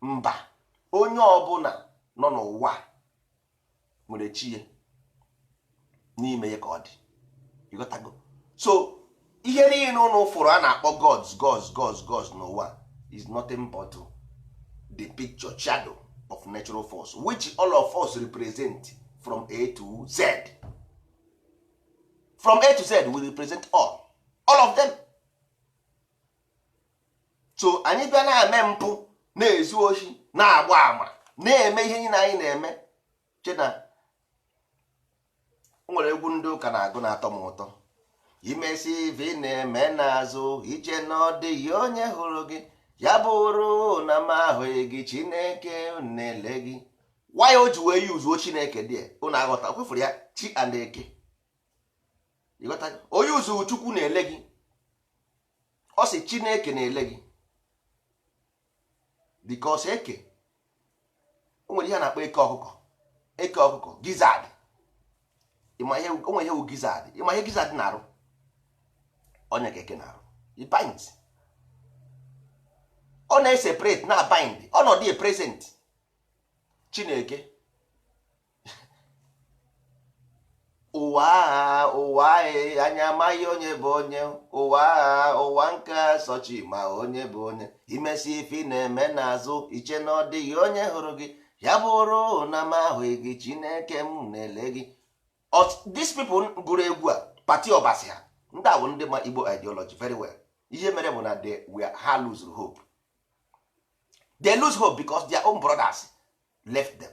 mba. Onye ọbụla nọ n'ụwa nwere chi ya n'ime ya ka ọ dị. Ịghọtago? So ihe niile unu fụrụ a na-akpọ gods, gods, gods, gods n'ụwa is nothing but the picture, shadow of natural force, which all of us represent from A to Z. From A to Z, we represent all of them. So anyị bịa na-eme mpụ, na-ezu ohi, na-agba ama, na-eme ihe niile anyị na-eme, chena o nwere egwu ndị ụka na-agụ na-atọ m ụtọ. Imesi ife ị na-eme n'azụ iche na ọ dịghị onye hụrụ gị, ya bụrụ na m ahụghị gị, Chineke na-ele gị. Why o ji wee yuzuo Chineke dị ụnụ aghọta kwefuru ya chi and eke? Ịghọta? Onye uzu Chukwu na-ele gị, ọ sị Chineke na-ele gị, because eke o nwere ihe a na-akpọ eke ọkụkọ, eke ọkụkọ, gizzard. Ịma ihe o nwere ihe wụ gizzard? Ịma ihe gizzard na-arụ? Onye ka eke na-arụ? It binds. Ọ na-eseparate na bind ọnọdụ a present Chineke. Ụwa agha, ụwa anyị, anyị amaghị onye bụ onye. Ụwa agha, ụwa nke sọchi ma onye bụ onye. Imesi ife ị na-eme n'azụ iche na ọ dịghị onye hụrụ gị, Ya bụrụ na m ahụghị gị, Chineke m na-ele gị. These people gụrụ egwu a, Patty Obasi ha, ndị a bụ ndị ma Igbo ideology very well. Ihe mere bụ na they were, ha lose hope. They lose hope because their own brothers left them.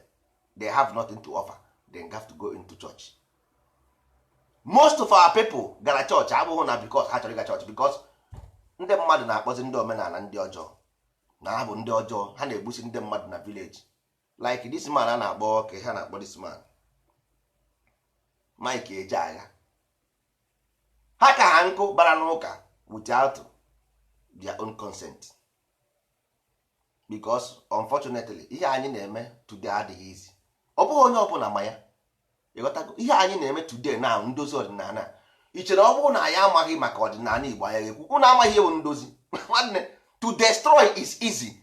They have nothing to offer. They have to go into church. Most of our people gara church abụghị na because ha chọrọ ịga church, because ndị mmadụ na-akpọzi ndị omenala ndị ọjọọ, na ha bụ ndị ọjọọ, ha na-egbusi ndị mmadụ na village, like this man a na-akpọ, ka ha na-akpọ this man Mike Ejeagha. Ha ka ha nkụ bara n'ụka without their own consent, because unfortunately ihe anyị na-eme today adịghị easy. Ọ bụghị onye ọbụla ma ya. Ịghọtago? Ihe anyị na-eme today na ndozi ọdịnala, ị chere ọ bụrụ na anyị amaghị maka ọdịnala Igbo, anyị ga-ekwu unu amaghị ihe bụ ndozi? Nwanne, to destroy is easy,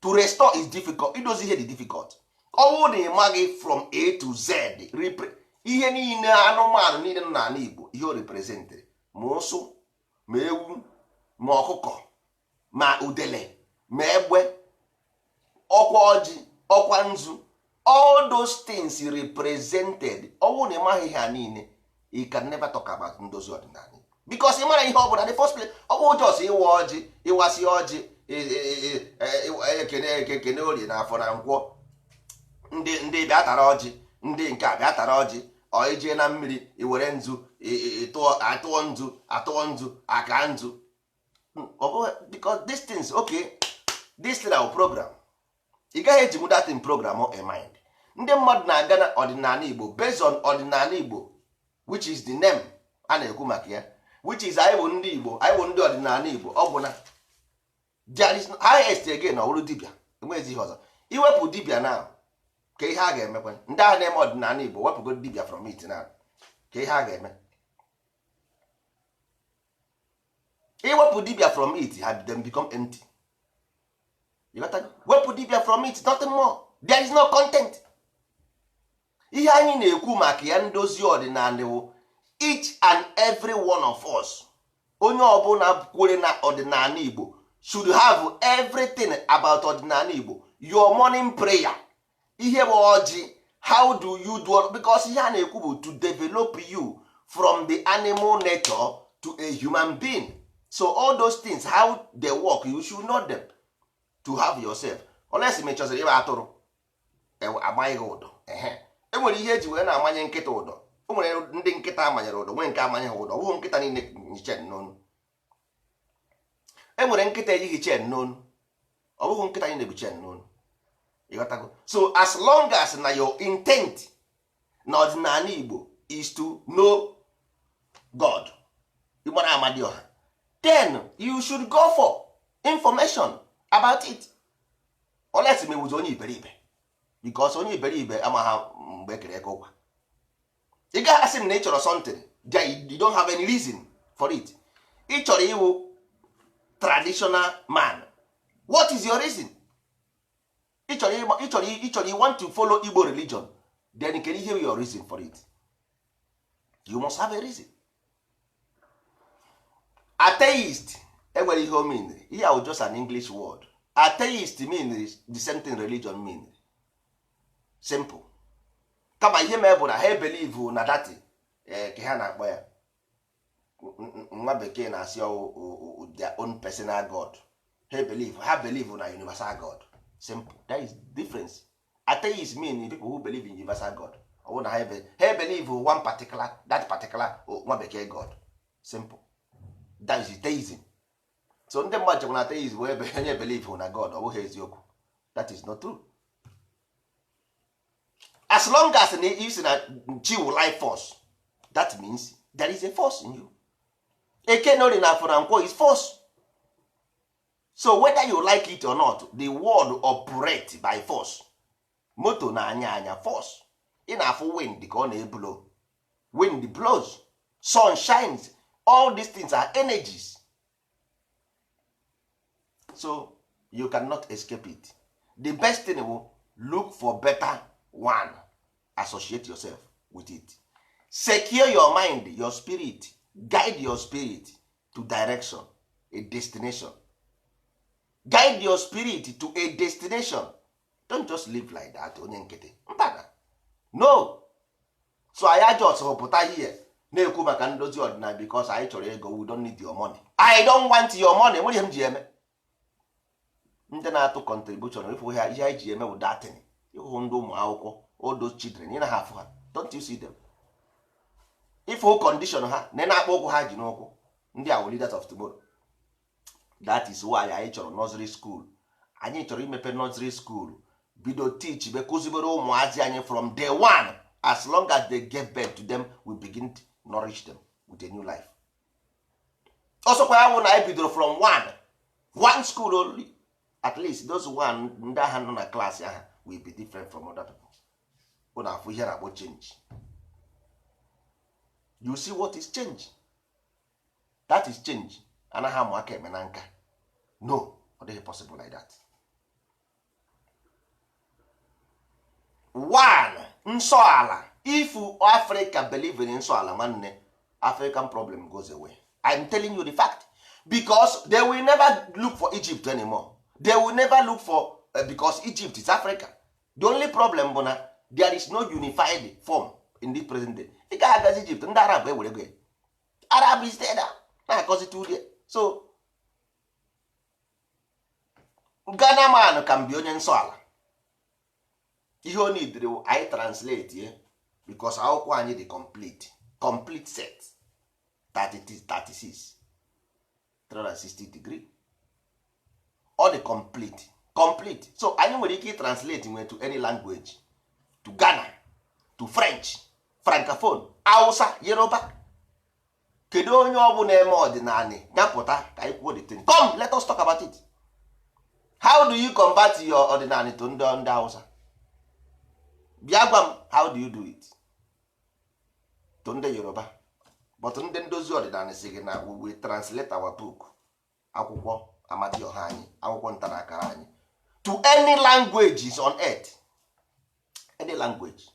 to restore is difficult. Idozi ihe dị difficult. Ọ bụrụ na ị maghị from A to Z, ihe niile, anụmanụ niile nọ n'ala Igbo, ihe o representịrị, ma ụsụ, ma ewu, ma ọkụkọ, ma udele, ma egbe, ọkwa ọjị, ọkwa nzu, all those things represented. Ọ bụrụ na ị maghị ihe a niile, you can never talk about ndozi ọdịnala, because ị mara ihe ọ bụla the first place. Ọ bụ just ịwa ọjị, ịwasị ọjị, ekene Eke, kene Orie na Afọ na Nkwọ, ndị bịa tara ọjị, ndị nke a bịa tara ọjị. Ọ ijee na mmiri, i were nzu atụọ nzu, atụọ nzu, aka nzu. Ọ bụghị because these things, okay, this thing, our program, ị gaghị ejinwu that in program a mind. Ndị mmadụ na-aga na ọdịnala Igbo based on ọdịnala Igbo, which is the name a na-ekwu maka ya, which is anyị bụ ndị Igbo, anyị bụ ndị ọdịnala Igbo. Ọ bụ na there is highest again, ọ bụrụ dibịa, enweghịzi ihe ọzọ. Iwepụ dibịa na ka ihe a ga-emekwa, ndị ahụ na-eme ọdịnala Igbo, wepụgo dibịa from it na ka ihe a ga-eme. Iwepụ dibịa from it, ha them become empty. You got that? Wepụ dibịa from it, nothing more. There is no content. Ihe anyị na-ekwu maka ya, ndozi ọdịnala, wụ each and every one of us, onye ọbụla kwere na ọdịnala Igbo should have everything about ọdịnala Igbo. Your morning prayer, ihe bụ ọjị, how do you do? Because ihe a na-ekwu bụ to develop you from the animal nature to a human being. So all those things, how they work, you should know them to have yourself. Unless ma ị chọziri ịba atụrụ, amaghị gị ụdọ. Ehe, e nwere ihe eji wee na-amanye nkịta ụdọ. O nwere ndị nkịta amanyere ụdọ, nwee nke amanye ha ụdọ. Ọ bụghị nkịta niile yi chain n'onu. E nwere nkịta ejighị chain n'onu. Ọ bụghị nkịta niile bụ chain n'onu. Ịghọtago? So as long as na your intent na ọdịnala Igbo is to know God, ịgbara Amadioha, then you should go for information about it. Unless ma ewuzi onye iberibe, because onye iberibe amaghị mgbe ekere eke ụkwa. Ị gaghị asị m na ị chọrọ something, you don't have any reason for it. Ị chọrọ iwu traditional man, what is your reason? Ị chọrọ ịchọrọ, you want to follow Igbo religion, then kedu ihe your reason for it? You must have a reason. Atheist enwere ihe o mean. Ihe ahụ just an English word. Atheist mean the same thing religion mean. Simple. Kama ihe mee bụ na ha believe na that ka ha na-akpọ ya, nwa bekee na-asị their own personal god. Ha believe, ha believe na universal god. Simple. That is difference. Atheist mean people who believe in universal god. Ọ bụrụ na ha believe one particular, that particular nwa bekee god. Simple. That is theism. So ndị mmadụ chekwa na theism bụ ebe onye believe na god. Ọ bụghị eziokwu. That is not true. As long as na you si na chi wu life force, that means there is a force in you. Eke na Orie na Afọ na Nkwọ is force. So whether you like it or not, the world operate by force. Moto na-anya anya, force. Ị na-afụ wind ka ọ na-eblow, wind blows, sun shines, all these things are energies. So you cannot escape it. The best thing will look for better one, associate yourself with it, secure your mind, your spirit, guide your spirit to direction, a destination. Guide your spirit to a destination. Don't just live like that, onye nkịtị. Mba, no. So anyị just pụta here na-ekwu maka ndozi ọdịnala because anyị chọrọ ego. We don't need your money. I don't want your money. Nwere ihe m ji eme. Ndị na-atụ contribution, ịfụ ha, ihe anyị ji eme bụ datin. Ịhụ ndị ụmụ akwụkwọ, all those children, ị na ha afụ ha. Don't you see them? Ịfụ condition ha na na-akpọ ụkwụ ha ji n'ụkwụ. Ndị a wụ leaders of tomorrow. That is why anyị chọrọ nursery school. Anyị chọrọ imepe nursery school, bido teach be, kụzibere ụmụazị anyị from day one. As long as they gave birth to them, we begin to nourish them with a new life. Ọsọkwa ya wụ na anyị bidoro from one one school only, at least those one ndị agha nọ na klaasị ahụ will be different from other people. Ụ na-afụ ihe na-akpọ change. You see what is change? That is change. Anaghị amụ aka eme na nka. No, ọ dịghị possible like that. One, nsọ ala. If Africa believe in nsọ ala, nwanne, African problem goes away. I'm telling you the fact, because they will never look for Egypt anymore. They will never look for because Egypt is Africa. The only problem bụ na there is no unified form in this present day. Ị gaghị agazi Egypt, ndị Arab ewere go ya. Arab is there na-akọzi turie. So Ghana man ka bi onye nsọ ala. Ihe o nidiri anyị translate ye, because akwụkwọ anyị dị complete, complete set, 36 360 degree, ọ dị complete, complete. So anyị nwere ike translate nwere to any language, to Ghana, to French, francophone, Hausa, Yoruba. Kedu onye ọ bụ na-eme ọdịnala ya pụta ka anyị kwuo the thing? Come, let us talk about it. How do you convert your ọdịnala to ndị Hausa? Bịa gwa m, how do you do it to ndị Yoruba? But ndị ndozi ọdịnala si gị na we will translate our book, akwụkwọ Amadioha anyị, akwụkwọ ntarakara anyị, to any languages on earth, any language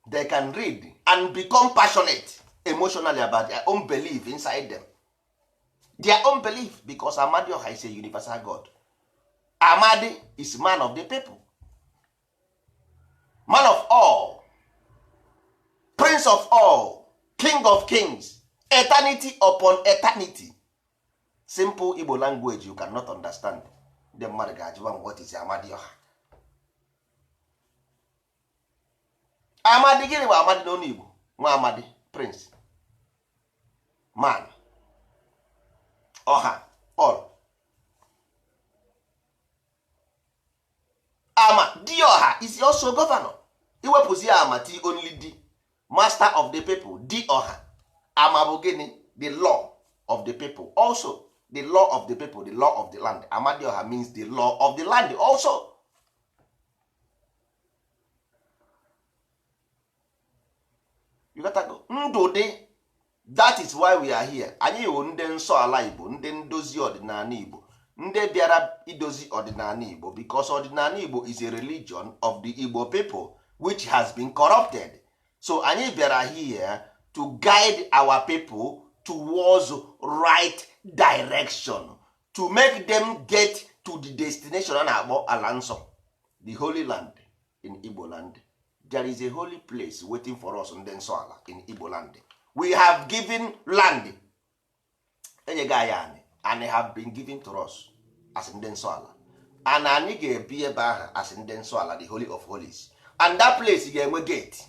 they can read and become passionate emotionally about their own belief inside them, their own belief, because Amadioha is a universal god. Amadi is man of the people, man of all, prince of all, king of kings, eternity upon eternity. Simple Igbo language you cannot understand. Ndị mmadụ ga-ajụwa m, what is Amadioha? Amadi, gịnị bụ Amadi n'ọnụ Igbo? Nwa Amadi, prince, man, ọha, all. Ama dioha is also governor. Iwepụzi ya ama ti only di master of the people, di ọha. Ama bụ gịnị? The law of the people also, the law of the people, the law of the land. Amadioha means the law of the land also. You got to go. Ndụ dị. That is why we are here. Anyị wụ ndị nsọ ala Igbo, ndị ndozi ọdịnala Igbo, ndị bịara idozi ọdịnala Igbo, because ọdịnala Igbo is a religion of the Igbo people which has been corrupted. So anyị bịara here to guide our people towards right direction, to make them get to the destination a na-akpọ ala nsọ, the holy land in Igbo land. There is a holy place waiting for us, ndị nsọ ala in Igbo land. We have given land, enyego anyị anị, and have been given to us as ndị nsọ ala, and anyị ga-ebi ebe ahụ as ndị nsọ ala, the holy of holies. And that place ga-enwe gate.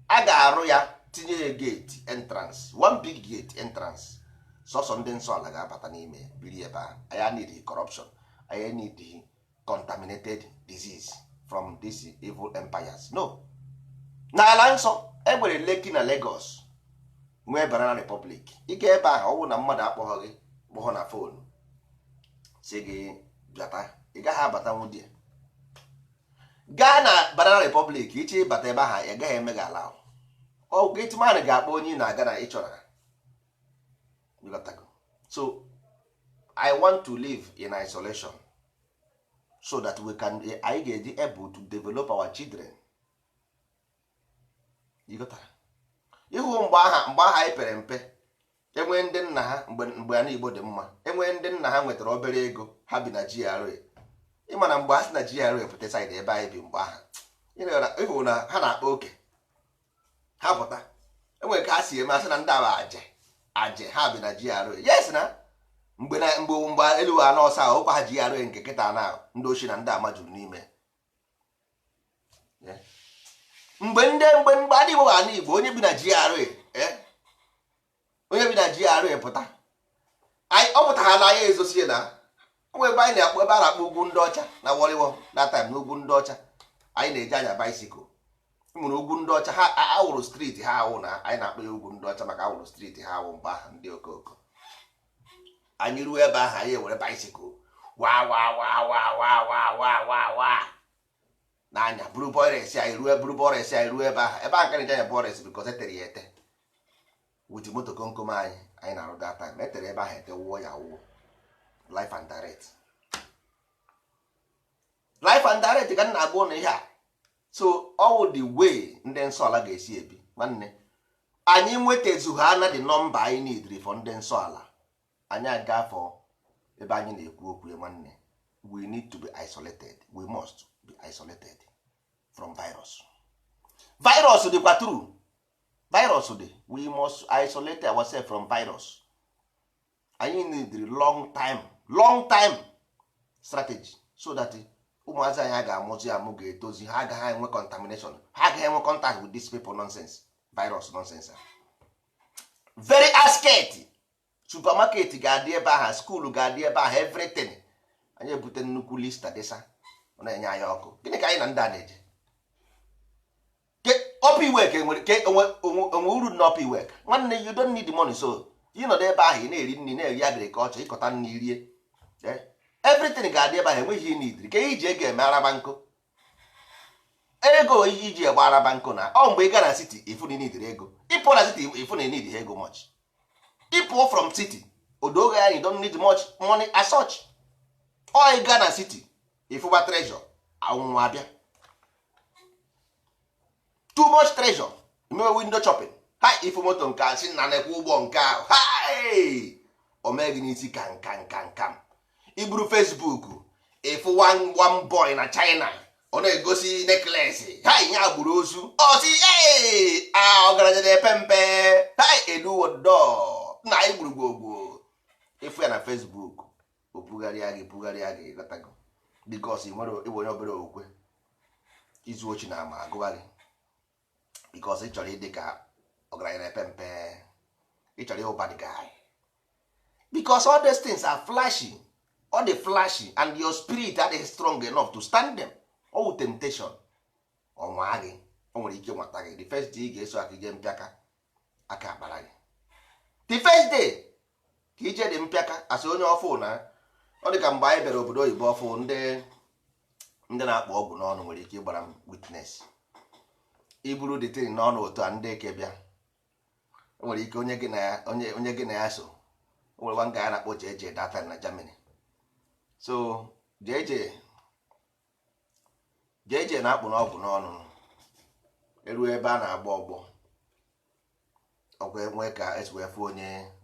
A ga-arụ ya, tinye ya gate entrance, one big gate entrance. Sọsọ ndị nsọ ala ga-abata n'ime, biri ebe ahụ. Anyị need corruption, anyị need contaminated disease from these evil empires. No, n'ala nsọ e nwere Lekki na Lagos, nwee Banana Republic. Ị ga ebe ahụ, ọ bụrụ na mmadụ akpọghọ gị, kpọghọ na phone si gị bịata, ị gaghị abata nwudie. Gaa na Banana Republic, iche ịbata ebe ahụ, ị gaghị eme gị ala. Ọ gateman ga-akpọ onye ị na-aga na ịchọrọ. So I want to live in isolation so that we can, anyị ga-eji able to develop our children. Ịhụ mgbe aha, mgbe aha anyị pere mpe, enwee ndị nna ha, mgbe ala Igbo dị mma, enwee ndị nna ha nwetara obere ego, ha bi na GRA. Ịma na mgbe a sị na GRA pụta side ebe anyị bi mgbe ahụ, ịhụ na ha na-akpa oke. Ha pụta, enwere ka ha si eme, asị na ndị agba aje aje ha bi na GRA. Yes, na mgbe na mgbe mgbe elu ha n'ọsọ ahụ ụkwa ha GRA nke kịta na ndị ochie na ndị ama juru n'ime. Mgbe ndị mgbe adị Igbo ana Igbo, onye bi na GRA, onye bi na GRA pụta, ọ pụtara na anyị ezosie na onwe ebe anyị na-akpọ, ebe a na-akpọ Ugwu Ndị Ọcha na Wọrịwọ. That time na Ugwu Ndị Ọcha, anyị na-eji anya bicycle. Nwere Ugwu Ndị Ọcha, ha awụrụ street ha awụ na anyị na-akpọ ya Ugwu Ndị Ọcha maka awụrụ street ha awụ. Mgbe ahụ ndị okoko anyị ruo ebe ahụ, anyị ewere bicycle wa wa wa wa wa wa wa wa wa n'anya buru bọres anyị ruo, buru bọres anyị ruo ebe ahụ. Ebe ahụ ka na-eji anya bọres because etere ya ete with moto komkom anyị anyị na-arụ. That time etere ebe ahụ ete, wụọ ya wụọ life and direct, life and direct ka m na-agwa ụnụ ihe a. So all the way ndị nsọ ala ga-esi ebi, nwanne, anyị nwetazu ha na the number anyị need for ndị nsọ ala. Anyị aga afọ ebe anyị na-ekwu okwu ya, nwanne, we need to be isolated. We must be isolated from virus. Virus dịkwa true, virus dị. We must isolate ourselves from virus. Anyị need long time, long time strategy so that ụmụazị anyị a ga-amụzi amụ ga-etozi, ha agaghị enwe contamination, ha agaghị enwe contact with these people nonsense, virus nonsense. Very asket supermarket ga-adị ebe ahụ, school ga-adị ebe ahụ, everything. Anyị ebute nnukwu lista dịsa, ọ na-enye anyị ọkụ. Gịnị ka anyị na ndị a na-eje ọpụ iwe ka enwere ke onwe uru na ọpụ iwe? Nwanne, you don't need money, so ịnọdụ ebe ahụ, ị na-eri nri, na-eri agriculture, ịkọta nri rie. Everything ga-adị ebe ahụ. Enweghị ihe nidiri ka ihe iji ego eme araba nkụ, ego iji egba araba nkụ na ọ mgbe ị gaa na city ịfụ na nidiri ego. Ịpụ na city ịfụ na need ego much. Ịpụ from city odoge ya, you don't need much money as such. Ọ ị gaa na city ịfụba treasure, anwụnwa abịa, too much treasure, mewe window shopping. Ha ifu moto nke a, sị na nekwa ụgbọ nke ahụ, ha o mee gị n'isi ka nka nka nka. Iburu Facebook, ịfụ one one boy na China, ọ na-egosi necklace ha ya gburu ozu, ọ sị ee, ọgaranya na-epe mpe ha eluwodo na anyị gburu gwogwo. Ịfụ ya na Facebook, o bugharịa gị, bugharịa gị, ghọtago? Because ị nwere ịbụ onye obere okwukwe, izu ochi na ama agụba gị because ị chọrọ ịdị ka ọgaranya na-epe mpe, ị chọrọ ịhụ bad guy, because all these things are flashy, all the flashy, and your spirit adịghị strong enough to stand them. All temptation ọnwa gị, o nwere ike nwata gị. The first day ị ga-eso aka ije mpịaka aka akpara gị, the first day ka ije dị mpịaka asị onye ọfụ na ọ dị ka mgbe anyị bịara obodo oyibo ọfụ. Ndị na-akpọ ọgwụ n'ọnụ nwere ike ịgbara m witness. Iburu the thing n'ọnụ otu a, ndị eke bịa, o nwere ike onye gị na ya, onye gị na ya so. O nwere nwa nga a na-akpọ JJ that time na Germany. So JJ, JJ na-akpụ n'ọgwụ n'ọnụ, eruo ebe a na-agba ọgbọ ọgwụ, enwe ka esi wee fụ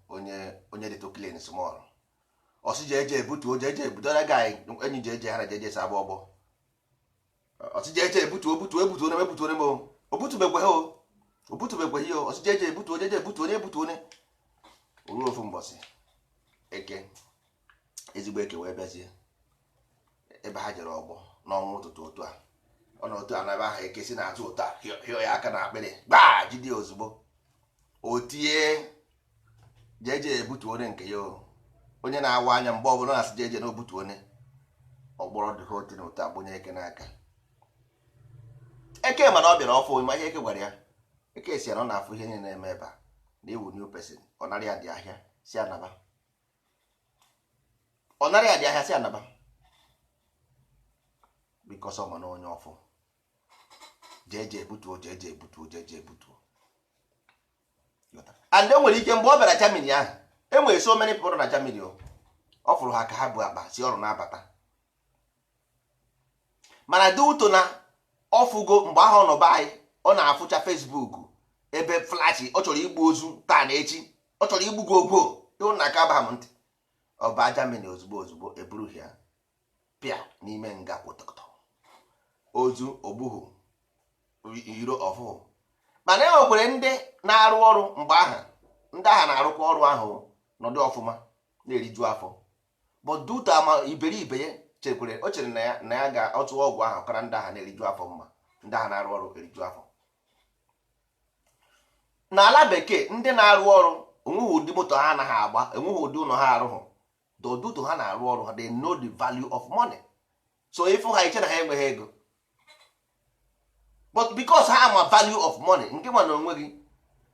onye dị too clean small, ọsị JJ ebutuo, JJ ebutuo guy enyi JJ, ha na JJ si agba ọgbọ. Ọsị JJ ebutuo, butuo, ebutuo, onye ebutuo, onye o butubekwe ha, o obutubekwe ihe. Ọsị JJ ebutuo, JJ ebutuo, onye ebutuo, onye oruo ofu mbọsị, eke, ezigbo eke wee bịazie ebe ha jere ọgbọ n'ọnwa ụtụtụ otu a, ọ na otu a na ebe ahụ, eke si n'azụ otu a hịọ ya aka na akpịrị, gbaa jide ya ozugbo, o tie JJ ebutu onye nke ya o. Onye na-awa anya mgbe ọbụla na-asị JJ na obutu onye ọgbọrọ dị ha otu na otu agbụnye eke n'aka. Eke mana ọ bịara ọfụ ma ihe eke gwara ya, eke si ya na ọ na-afụ ihe niile na-eme ebe a na iwu new person. Ọ nara ya dị ahịa si anaba, ọ nara ya dị ahịa si anaba, because ọ ma na onye ọfụ JJ ebutuo, JJ ebutuo, JJ ebutuo. And e nwere ike mgbe ọ bịara Germany ahụ, e nwere so many people na Germany o ọ fụrụ ha ka ha bụ akpa si ọrụ na-abata, mana dị ụtọ na ọfụgo mgbe ahụ ọ nọ be anyị, ọ na-afụcha Facebook ebe flash, ọ chọrọ igbu ozu taa na echi, ọ chọrọ igbu gị ogwo ịhụ na aka aba m ntị. Ọ baa Germany ozugbo ozugbo, eburughị ya. Pịa n'ime nga kwụtọkọtọ ozu ogbuhu iro ọfụhụ. Mana e nwekwere ndị na-arụ ọrụ mgbe aha, ndị agha na-arụkwa ọrụ ahụ nọdụ ọfụma, na-eriju afọ. But due to ama iberibe ya chekwere, o chere na ya ga-ọtụ ọgwụ ahụ kara ndị agha na-eriju afọ mma. Ndị agha na-arụ ọrụ eriju afọ n'ala bekee, ndị na-arụ ọrụ onweghị ụdị moto ha anaghị agba, enweghị ụdị ụlọ ha arụghụ. Due to ha na-arụ ọrụ ha, they know the value of money. So ịfụ ha, iche na ha enweghị ego, but because ha ama value of money, nke nwa na onwe gị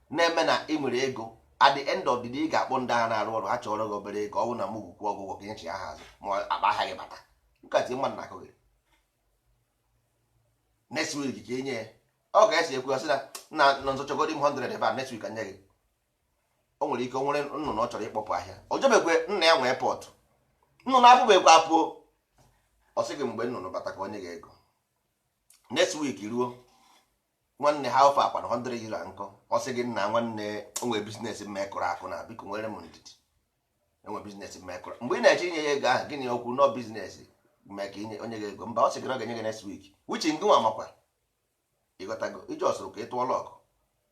na-eme na ị nwere ego, at the end of the day ị ga-akpọ ndị agha na-arụ ọrụ, ha chọrọ gị obere ego. Ọ bụ na mugwu kwụọ ọgwụgwọ ka nyechi ha azụ ma akpa ahịa gị bata nkatị mmadụ na-akụ gị next week ka enye ya. Ọ ga-esi ekwu ya sị na na nzọchọgodi m 100 ebe a, next week ka nye gị. O nwere ike o nwere nnụnụ ọ chọrọ ịkpọpụ ahịa, o jebekwe nna ya nwee pọtụ nnụnụ apụbekwa apụ. Ọ sị gị mgbe nnụnụ bata ka onye gị ego next week ruo. Nwanne, ha ofe akwa na 100 euro nkọ. Ọ sị gị, nna nwanne, onwe business mmekọrọ akụ na biko nwere m ndidi, enwe business mmekọrọ. Mgbe ị na-eche inye ya ego ahụ, gịnị okwu nọ business mee ka inye onye gị ego? Mba, ọ sị gị na ọ ga-enye gị next week, which ngị nwa makwa. Ịghọtago? Iji ọsụrụ ka ị tụọ luck,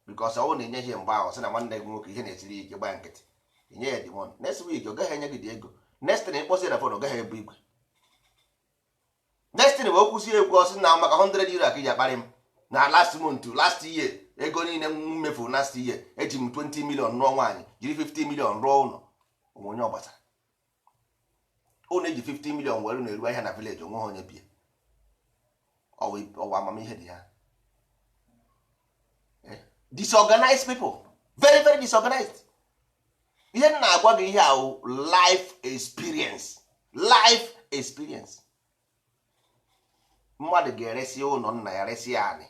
because ọ bụrụ na inye ihe mgbe ahụ, ọ sị na nwanne gị nwoke ihe na-esiri ike, gba nkịtị inye ya the money. Next week ọ gaghị enye gị dị ego. Next thing, ịkpọsị na phone, ọ gaghị ebu igwe. Next thing bụ okwusi ekwu, ọsị na maka 100 euro ka iji akparị m na last month, last year, ego niile m mefuru last year, eji m 20 million rụọ nwaanyị, jiri 50 million rụọ ụlọ onwe onye ọ gbasara. Ụlọ eji 50 million were na-eru ahịa na village, onwe ha onye bie. Ọwa amamihe dị ya. Disorganized people, very very disorganized. Ihe m na-agwa gị ihe ahụ, life experience, life experience. Mmadụ ga-eresi ụlọ nna ya, resi ya anị,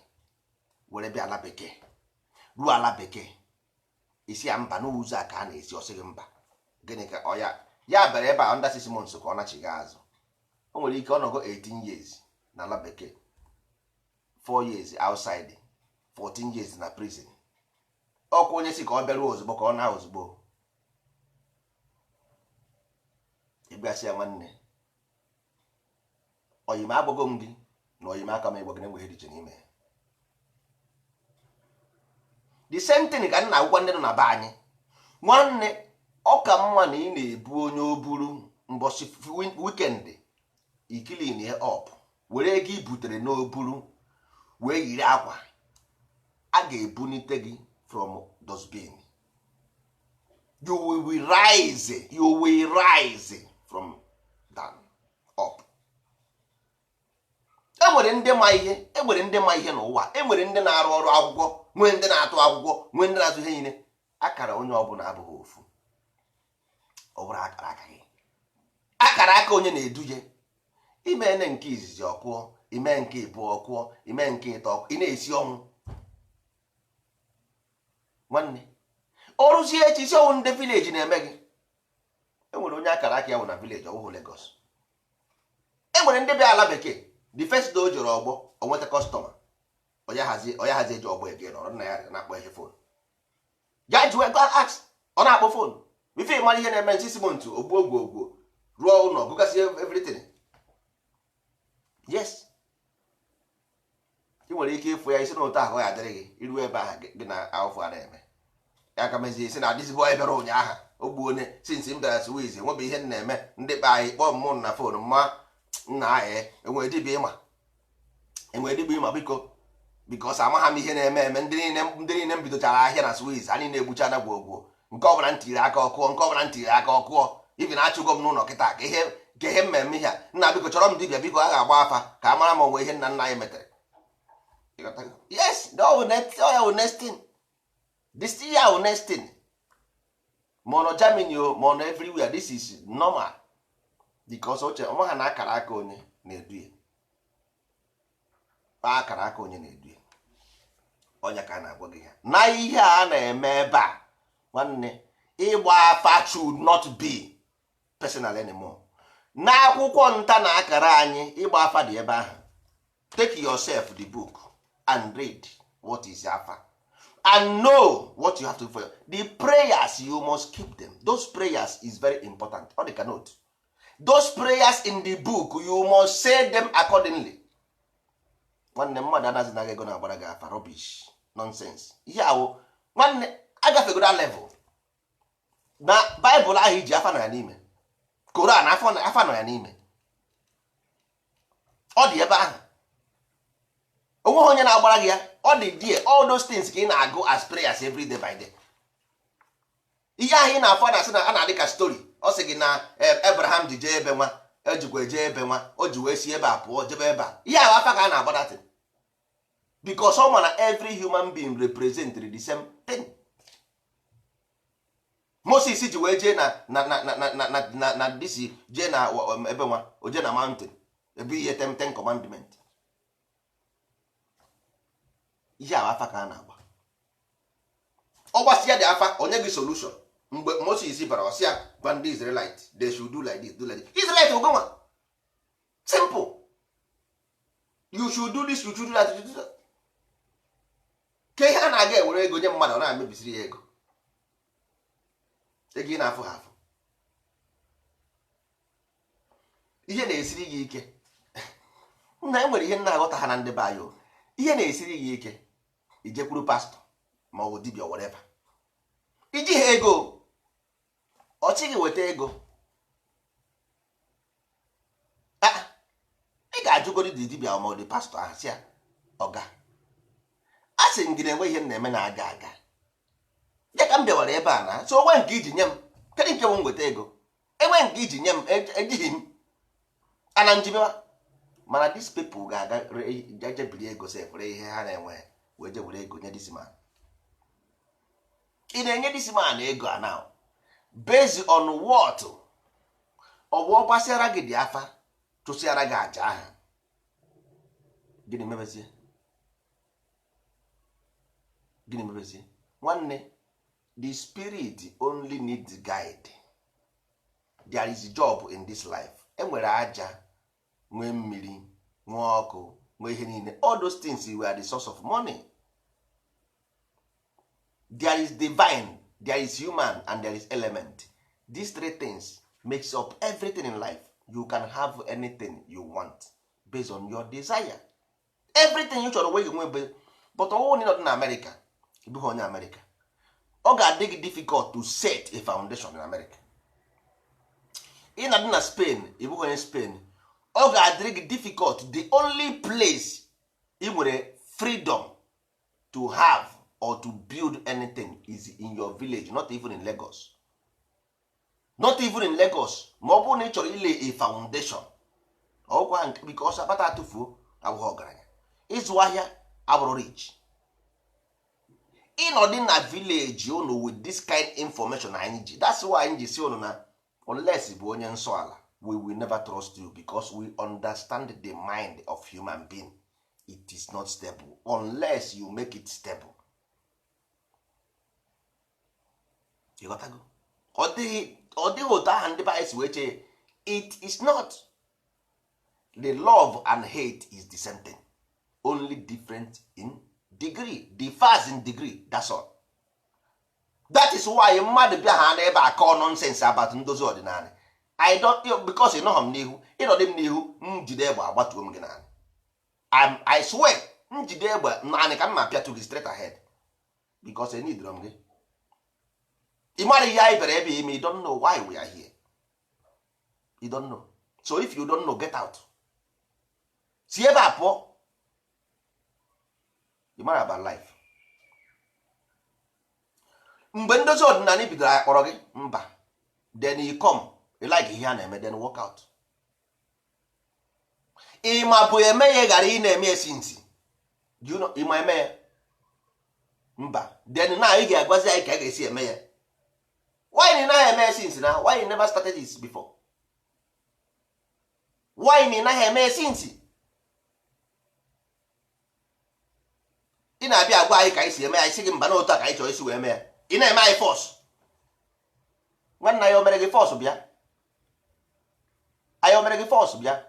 were bịa ala bekee, ruo ala bekee, isi ya mba n'ụzọ a ka a na-esi. Ọsị gị mba, gịnị ka ọ ya ya bịara ebe a under 6 months ka ọ nachiga azụ. O nwere ike ọ nọgo 18 years na ala bekee, 4 years outside, 14 years na prison. Ọkwa onye si ka ọ bịaruo ozugbo ka ọ na ozugbo ịbịasị ya, nwanne, oyim agbago m gị na oyim aka m ịgwa gị na enweghị dị iche n'ime ya. The same thing ka nna akwụkwọ ndị nọ na be anyị. Nwanne, ọ ka mma na ị na-ebu onye o buru mbọchị weekend, iclean ya up, were ego i butere n'oburu wee yiri akwa a ga-ebunite gị from dustbin. You will rise, you will rise from down up. Enwere ndị ma ihe, enwere ndị ma ihe n'ụwa, enwere ndị na-arụ ọrụ akwụkwọ, nwee ndị na-atụ akwụkwọ, nwee ndị na-atụ ihe niile. Akara onye ọbụla abụghị ofu. Ọ bụrụ akara aka gị, akara aka onye na-eduje ime nke izizi ọkụọ, ime nke ịbụọ ọkụọ, ime nke ịtọ, ị na-esi ọnwụ. Nwanne, ọrụzie echi isi ọnwụ ndị village na-eme gị. Enwere onye akara aka ya bụ na village, ọwụhụ Lagos. Enwere ndị bịa ala bekee, the first day o jere ọgbọ, o nweta customer, onye hazi eji ọgbọ ege nọrọ nna ya na-akpọ ihe phone ya jụọ ego ask, ọ na-akpọ phone ife mara ihe na-eme. Nsisi month ogbuo ogwu ogwu rụọ ụlọ, gụgasị everything. Yes, ị nwere ike ịfụ ya isi na ụtọ ahụ ya adịrị gị iru ebe ahụ gị na ahụfụ a na-eme ya ka mezie isi na adịzigbo bịara ụnyaahụ ogbu onye since m bịara Swiss, enwebe ihe m na-eme. Ndị be anyị kpọọ m na phone, mma nna anyị, enwere dibịa ịma, enwere dibịa ịma, biko, because amagha m ihe na-eme eme. Ndị niile m bidochara ahịa na Swiss, anyị na-egbucha na gwogwo. Nke ọbụla m tiri aka ọkụọ, nke ọbụla m tiri aka ọkụọ. Ibi na-achụgo m n'ụlọ kịta ka ihe mmemme ihe a. Nna, biko, chọrọ m dibịa, biko, a ga-agba afa ka a mara m onwe ihe nna nna anyị metere. Yes, ya wụ next thing. This ya wụ next thing. Ma ọ nọ Germany o, ma ọ nọ everywhere, this is normal, because oche ọnwa ha na akara aka onye na-edu ya, akara aka onye na-edu ya. Ọnya ka a na-agwa gị ha na ihe a na-eme ebe a. Nwanne, ịgba afa should not be personal anymore. N'akwụkwọ nta na akara anyị, ịgba afa dị ebe ahụ. Take yourself the book and read what is afa and know what you have to do for the prayers. You must keep them. Those prayers is very important. Ọ dị ka note. Those prayers in the book, you must say them accordingly. Nwanne, mmadụ anaghị ego na-agbara gị afa. Rubbish, nonsense. Ihe awụ, nwanne, agafegoro level na Baịbụl ahụ iji afa nọ ya n'ime, Koran afa nọ ya n'ime. Ọ dị ebe ahụ, onweghị onye na-agbara gị ya. Ọ dị there. All those things ka ị na-agụ as prayers every day by day. Ihe ahụ ị na-afọ na-asị na a na-adị ka story. Ọ sị gị na Abraham ji jee ebe nwa, ejikwa eje ebe nwa, o ji wee si ebe a pụọ jebe ebe a. Ihe ahụ afa ka a na-agba datin, because ọ ma na every human being represent the same thing. Moses ji wee jee na disi jee na ebe nwa, o jee na mountain ebe ihe ten commandment. Ihe ahụ afa ka a na-agba. Ọ gbasịa dị afa, onye gị solution. Mgbe Moses bara, ọsịa gwa ndị Israelite, they should do like this, do like this. Israelite ogonwa simple: you should do this, you should do that, you should do that. Ke ihe a na-aga ewere ego nye mmadụ, ọ na-emebisiri ya ego. Ego ị na-afụ ha afụ, ihe na-esiri gị ike. Nna, e nwere ihe nna aghọta ha na ndị be anyị. Ihe na-esiri gị ike, ijekwuru pastọ ma ọ bụ dibịa, whatever, iji ha ego, ọchị gị weta ego. Ị ga-ajụgodi dị dibịa ma ọ dị pastọ ahụ, sị ya, ọga, a sị m gị na-enwe ihe m na-eme na-aga aga ya ka m bịawara ebe a na so onwe nke iji nye m. Kedu nke bụ m weta ego? Enwe nke iji nye m, ejighị m ana njibewa. Mana these people ga-aga jebiri ego sef, ree ihe ha na-enwe, wee je were ego nye this man. Ị na-enye this man ego a now based on what? Ọ bụ ọ gbasịara gị dị afa, chụsịara gị aja ahụ, gịnị mebezie? Gịnị mebezie? Nwanne, the spirit only needs guide. There is job in this life. Enwere aja, nwee mmiri, nwee ọkụ, nwee ihe niile. All those things were the source of money. There is divine, there is human, and there is element. These three things makes up everything in life. You can have anything you want based on your desire. Everything you chọrọ nwe nwe. But ọwụ na ịnọdụ na America, ị bụghị onye America, ọ ga-adị gị difficult to set a foundation in America. Ị na-adị na Spain, ị bụghị onye Spain, ọ ga-adịrị gị difficult. The only place ị nwere freedom to have or to build anything is in your village, not even in Lagos, not even in Lagos. Ma ọ bụrụ na ị chọrọ ile a foundation ọgwa nke, because akpata atụfuo abụghị ọgaranya, ịzụ ahịa abụrụ rich. Ịnọdị na village unu with this kind information anyị ji, that's why anyị ji si unu na unless bụ onye nsọ ala, we will never trust you, because we understand the mind of human being. It is not stable unless you make it stable. Ịghọtago? Ọ dịghị otu aha ndị be anyị si wee chee. It is not. The love and hate is the same thing, only different in degree, differs in degree, that's all. That is why mmadụ bịa ha n'ebe a kọọ nonsense about ndozi ọdịnala, I don't, because ịnọghọ m n'ihu. Ịnọdị m n'ihu, m jide egbe agbatuo m gị naanị. I swear, m jide egbe naanị ka m ma pịatụ gị straight ahead, because enidoro m gị. Ị mara ihe anyị bịara ebe ime. You don't know why we are here. You don't know. So if you don't know, get out. Si ebe a pụọ. You mara about life. Mgbe ndozi ọdịnala bidoro, anyị kpọrọ gị mba. Then you come, you like ihe a na-eme, then work out. Ị ma bụ eme ya ghara ị na-eme esi nsi. Do you know, ị ma eme ya mba? Then na ị ga-agwazi anyị ka a ga-esi eme ya. Why you naghị eme esi nsi na why you never started this before? Why you naghị eme esi nsi? Ị na-abịa agwa anyị ka anyị si eme ya, anyị sị gị mba, na otu a ka anyị chọrọ isi wee mee ya. Ị na-eme anyị force. Nwanna ya, o mere gị force bịa? Anyị o mere gị force bịa?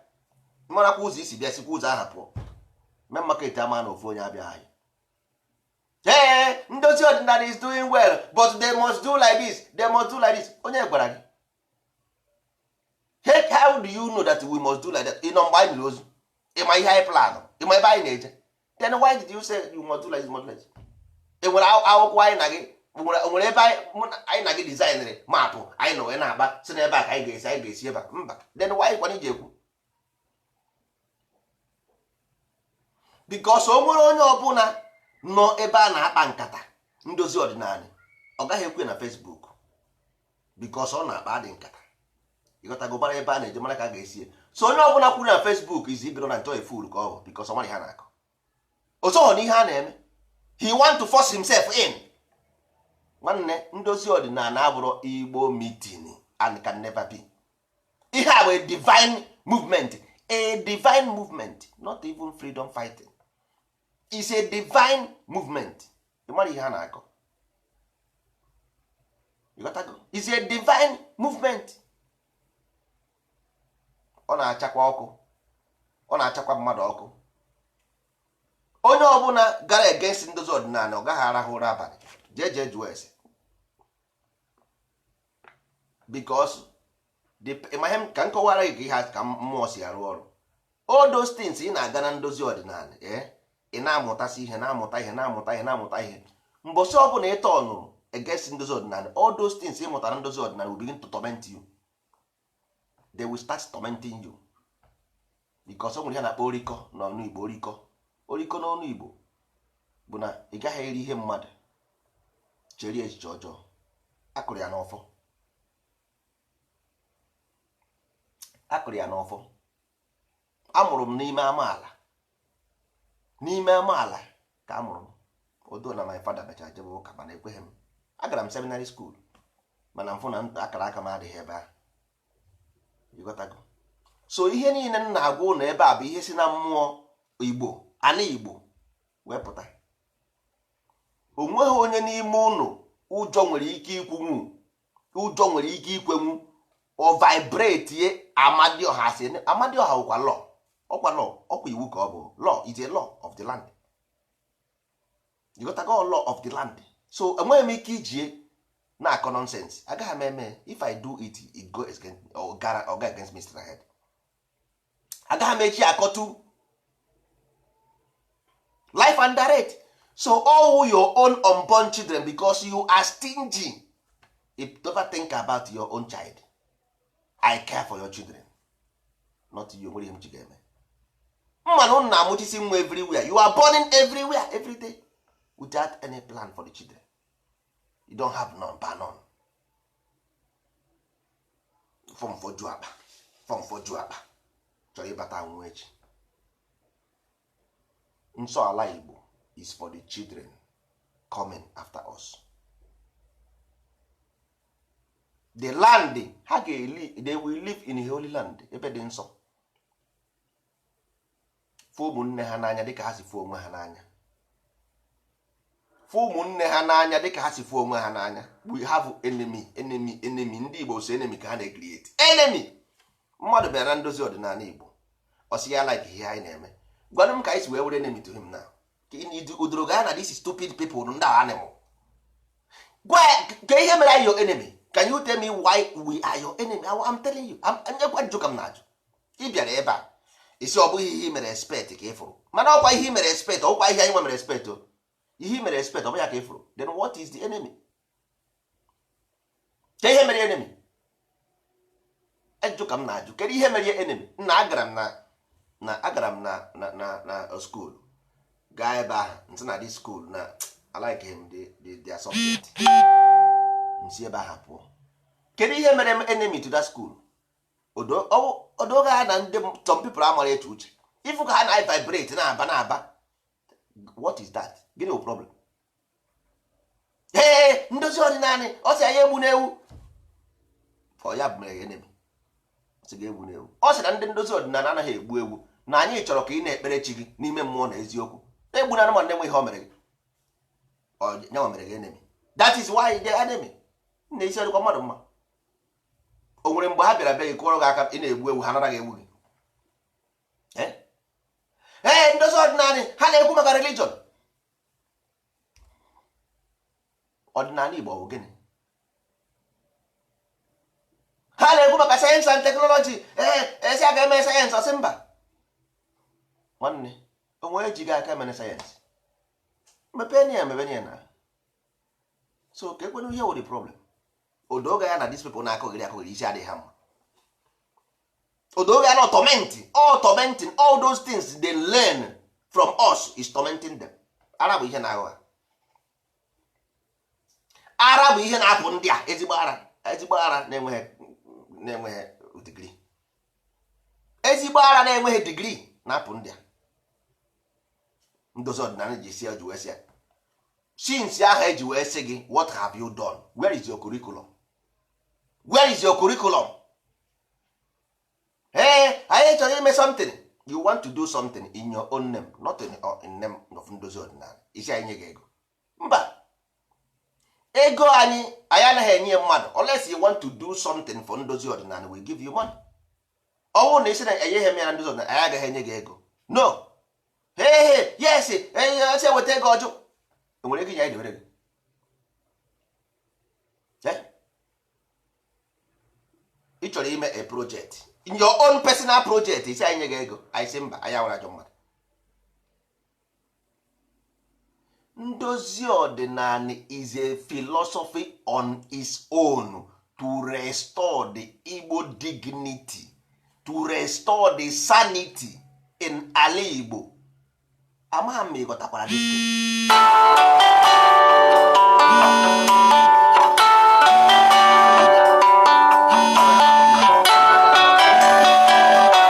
Marakwa ụzọ isi bịa, sikwa ụzọ aha pụọ. Main market ama na ofu onye abịa anyị. Ee, ndozi ọdịnala is doing well, but they must do like this, they must do like this. Onye gwara gị? Hey, how do you know that we must do like that? Ị nọ mgbe anyị liri ozu? Ịma ihe anyị plan? Ịma ebe anyị na-eje? Then why did you say you must do like this, must do like this? E nwere akwụkwọ anyị na gị nwere ebe anyị na gị designrị map anyị nọ wee na-akpa si n'ebe a ka anyị ga-esi ebe a? Mba. Then why kwana iji ekwu? Because o nwere onye ọbụla nọ ebe a na-akpa nkata ndozi ọdịnala, ọ gaghị ekwe na Facebook, because ọ na-akpa adị nkata, ịghọtago, mara ebe a na-eje, mara ka a ga-esi. So onye ọbụla kwuru na Facebook is ignorant or a fool ka ọ bụ, because ọ mara ihe a na-akọ, o soghọ n'ihe a na-eme. He want to force himself in. Nwanne, ndozi ọdịnala abụrụ Igbo meeting and can never be. Ihe a bụ a divine movement, a divine movement, not even freedom fighting. Is a divine movement. Ị mara ihe a na-akọ? Ịghọtago? Is a divine movement. Ọ na-achakwa ọkụ, ọ na-achakwa mmadụ ọkụ. Onye ọbụla gara against ndozi ọdịnala, ọ gaghị arahụ ụra abalị. Jee jee jụọ ese, because ịma ihe ka m kọwara gị ka ihe ka mmụọ si arụ ọrụ. All those things ị na-aga na ndozi ọdịnala, ị na-amụtasị ihe, na-amụta ihe, na-amụta ihe, na-amụta ihe. Mbọsị ọbụla ị tọnụrụ against ndozi ọdịnala, all those things ị mụtara ndozi ọdịnala will begin to torment you. They will start tormenting you, because o nwere ihe a na-akpọ orikọ n'ọnụ Igbo. Orikọ, orikọ n'ọnụ Igbo bụ na ị gaghị eri ihe mmadụ chere echiche ọjọọ. Akụrụ ya n'ọfọ, akụrụ ya n'ọfọ. Amụrụ m n'ime amaala, n'ime amaala ka amụrụ m. Odo na my father mechara jebe ụka, mana ekweghị m. Agara m seminary school, mana mfụ na akara aka m adịghị ebe ahụ. Ịghọtago? So ihe niile m na-agwa ụnụ ebe a bụ ihe si na mmụọ Igbo, ana Igbo wee pụta. O nweghị onye n'ime ụnụ ụjọ nwere ike ikwunwu, ụjọ nwere ike ikwenwu ọ vibrate ye Amadioha. Si Amadioha wụkwa law, ọkwa law, ọkwa iwu ka ọ bụ. Law is a law of the land. You got to go law of the land. So enweghị m ike ijie na-akọ nonsense. Agaghị m eme. If I do it, it go against, or go against Mr. Head. Agaghị m eji akọtu life and direct. So all your own unborn children, because you are stingy, if you never think about your own child. I care for your children, not you. Nwere ihe m ji ga-eme mmanụ nna amụchisi nwa everywhere. You are burning everywhere every day without any plan for the children. You don't have none, bar none. Fọmfọju akpa, fọmfọju akpa, chọrọ ịbata nwa echi. Nsọ ala Igbo is for the children coming after us. The land ha ga-eli, they will live in a holy land, ebe dị nsọ. Fụ ụmụnne ha n'anya dịka ha si fụ onwe ha n'anya. Fụ ụmụnne ha n'anya dịka ha si fụ onwe ha n'anya. We have enemy, enemy, enemy. Ndị Igbo so enemy ka ha na-ecreate enemy. Mmadụ bịara na ndozi ọdịnala Igbo, ọ sị ya like ihe anyị na-eme. Gwanụ m ka anyị si wee were enemy to him now. Udoro gaa na this stupid people, ndị animal. Gwa ka ihe mere anyị your enemy. Can you tell me why we are your enemy? I'm telling you, nyekwa njụ ka m na-ajụ. Ị bịara ebe a, isi ọ bụghị ihe i mere expect ka ị fụrụ, mana ọkwa ihe i mere expect, ọkwa ihe anyị nwe mere expect o. Ihe i mere expect, ọ bụ ya ka ị fụrụ. Then what is the enemy? Ka ihe mere enemy? Ajụjụ ka m na-ajụ. Kedu ihe mere enemy? Nna, agara m na agara m na school, gaa ebe ahụ, nsị na this school na I like him, their subject. Nsi ebe ahụ pụọ. Kedu ihe mere m enemy to that school? Odoga ha na ndị some people amara eche uche. Ifu ka ha na vibrate na-aba na-aba. What is that? Gịnị bụ problem? Ee, ndozi ọdịnala, ọ sị anyị egbu n'ewu. Ọ ya bụ mere enemy. Ọ sị ga-egbu n'ewu. Ọ sị na ndị ndozi ọdịnala anaghị egbu ewu, na anyị chọrọ ka ị na-ekpere chi gị n'ime mmụọ na eziokwu. Egbu na anụmanụ na-enwe ihe o mere gị. Nyanwa mere gị enemy. That is why the enemy na isi ọdịkwa mmadụ mma. O nwere mgbe ha bịara bịa gị kụọrọ gị aka, ị na-egbu ewu, ha nara gị ewu gị. Ee, ndozi ọdịnala ha na-ekwu maka religion. Ọdịnala Igbo ọ bụ gịnị? Ha na-ekwu Maka science and technology, ee, esi a ga-eme science. Ọsị mba, nwanne, onwe ejighị aka mere science. Mepee ya, mepee ya na so ka ekwenu ihe wụ the problem. Odoga ya na these people na-akọghịrị akọghịrị, isi adịghị ha mma. Odoga ya na tormenting, all tormenting, all those things they learn from us is tormenting them. Ara bụ ihe na-aghọ ha, ara bụ ihe na-apụ ndị a. Ezigbo ara, ezigbo ara na-enweghị degree, ezigbo ara na-enweghị degree na-apụ ndị a. Ndozi ọdịnala ji si eji wee sị ya, since ahụ eji wee sị gị, what have you done? Where is your curriculum? Where is your curriculum? Hey, anyị chọrọ ime something. You want to do something in your own name, not in name of ndozi ọdịnala. Isi anyị nye gị ego? Mba, ego anyị, anyị anaghị enye mmadụ unless you want to do something for ndozi ọdịnala, we give you money. Ọnwụ na isi na enyeghị m ya na ndozi ọdịnala, anyị agaghị enye gị ego. No. Hey, hey, yes, esi eweta ego ọjụ, enwere ego inye anyị debere gị. Eh? Ị chọrọ ime a project in your own personal project, isi anyị nye gị ego, anyị sị mba, anyị awara ajọ mmadụ. Ndozi ọdịnala is a philosophy on its own to restore the Igbo dignity, to restore the sanity in ala Igbo. Amaghị m ma ị ghọtakwara this thing.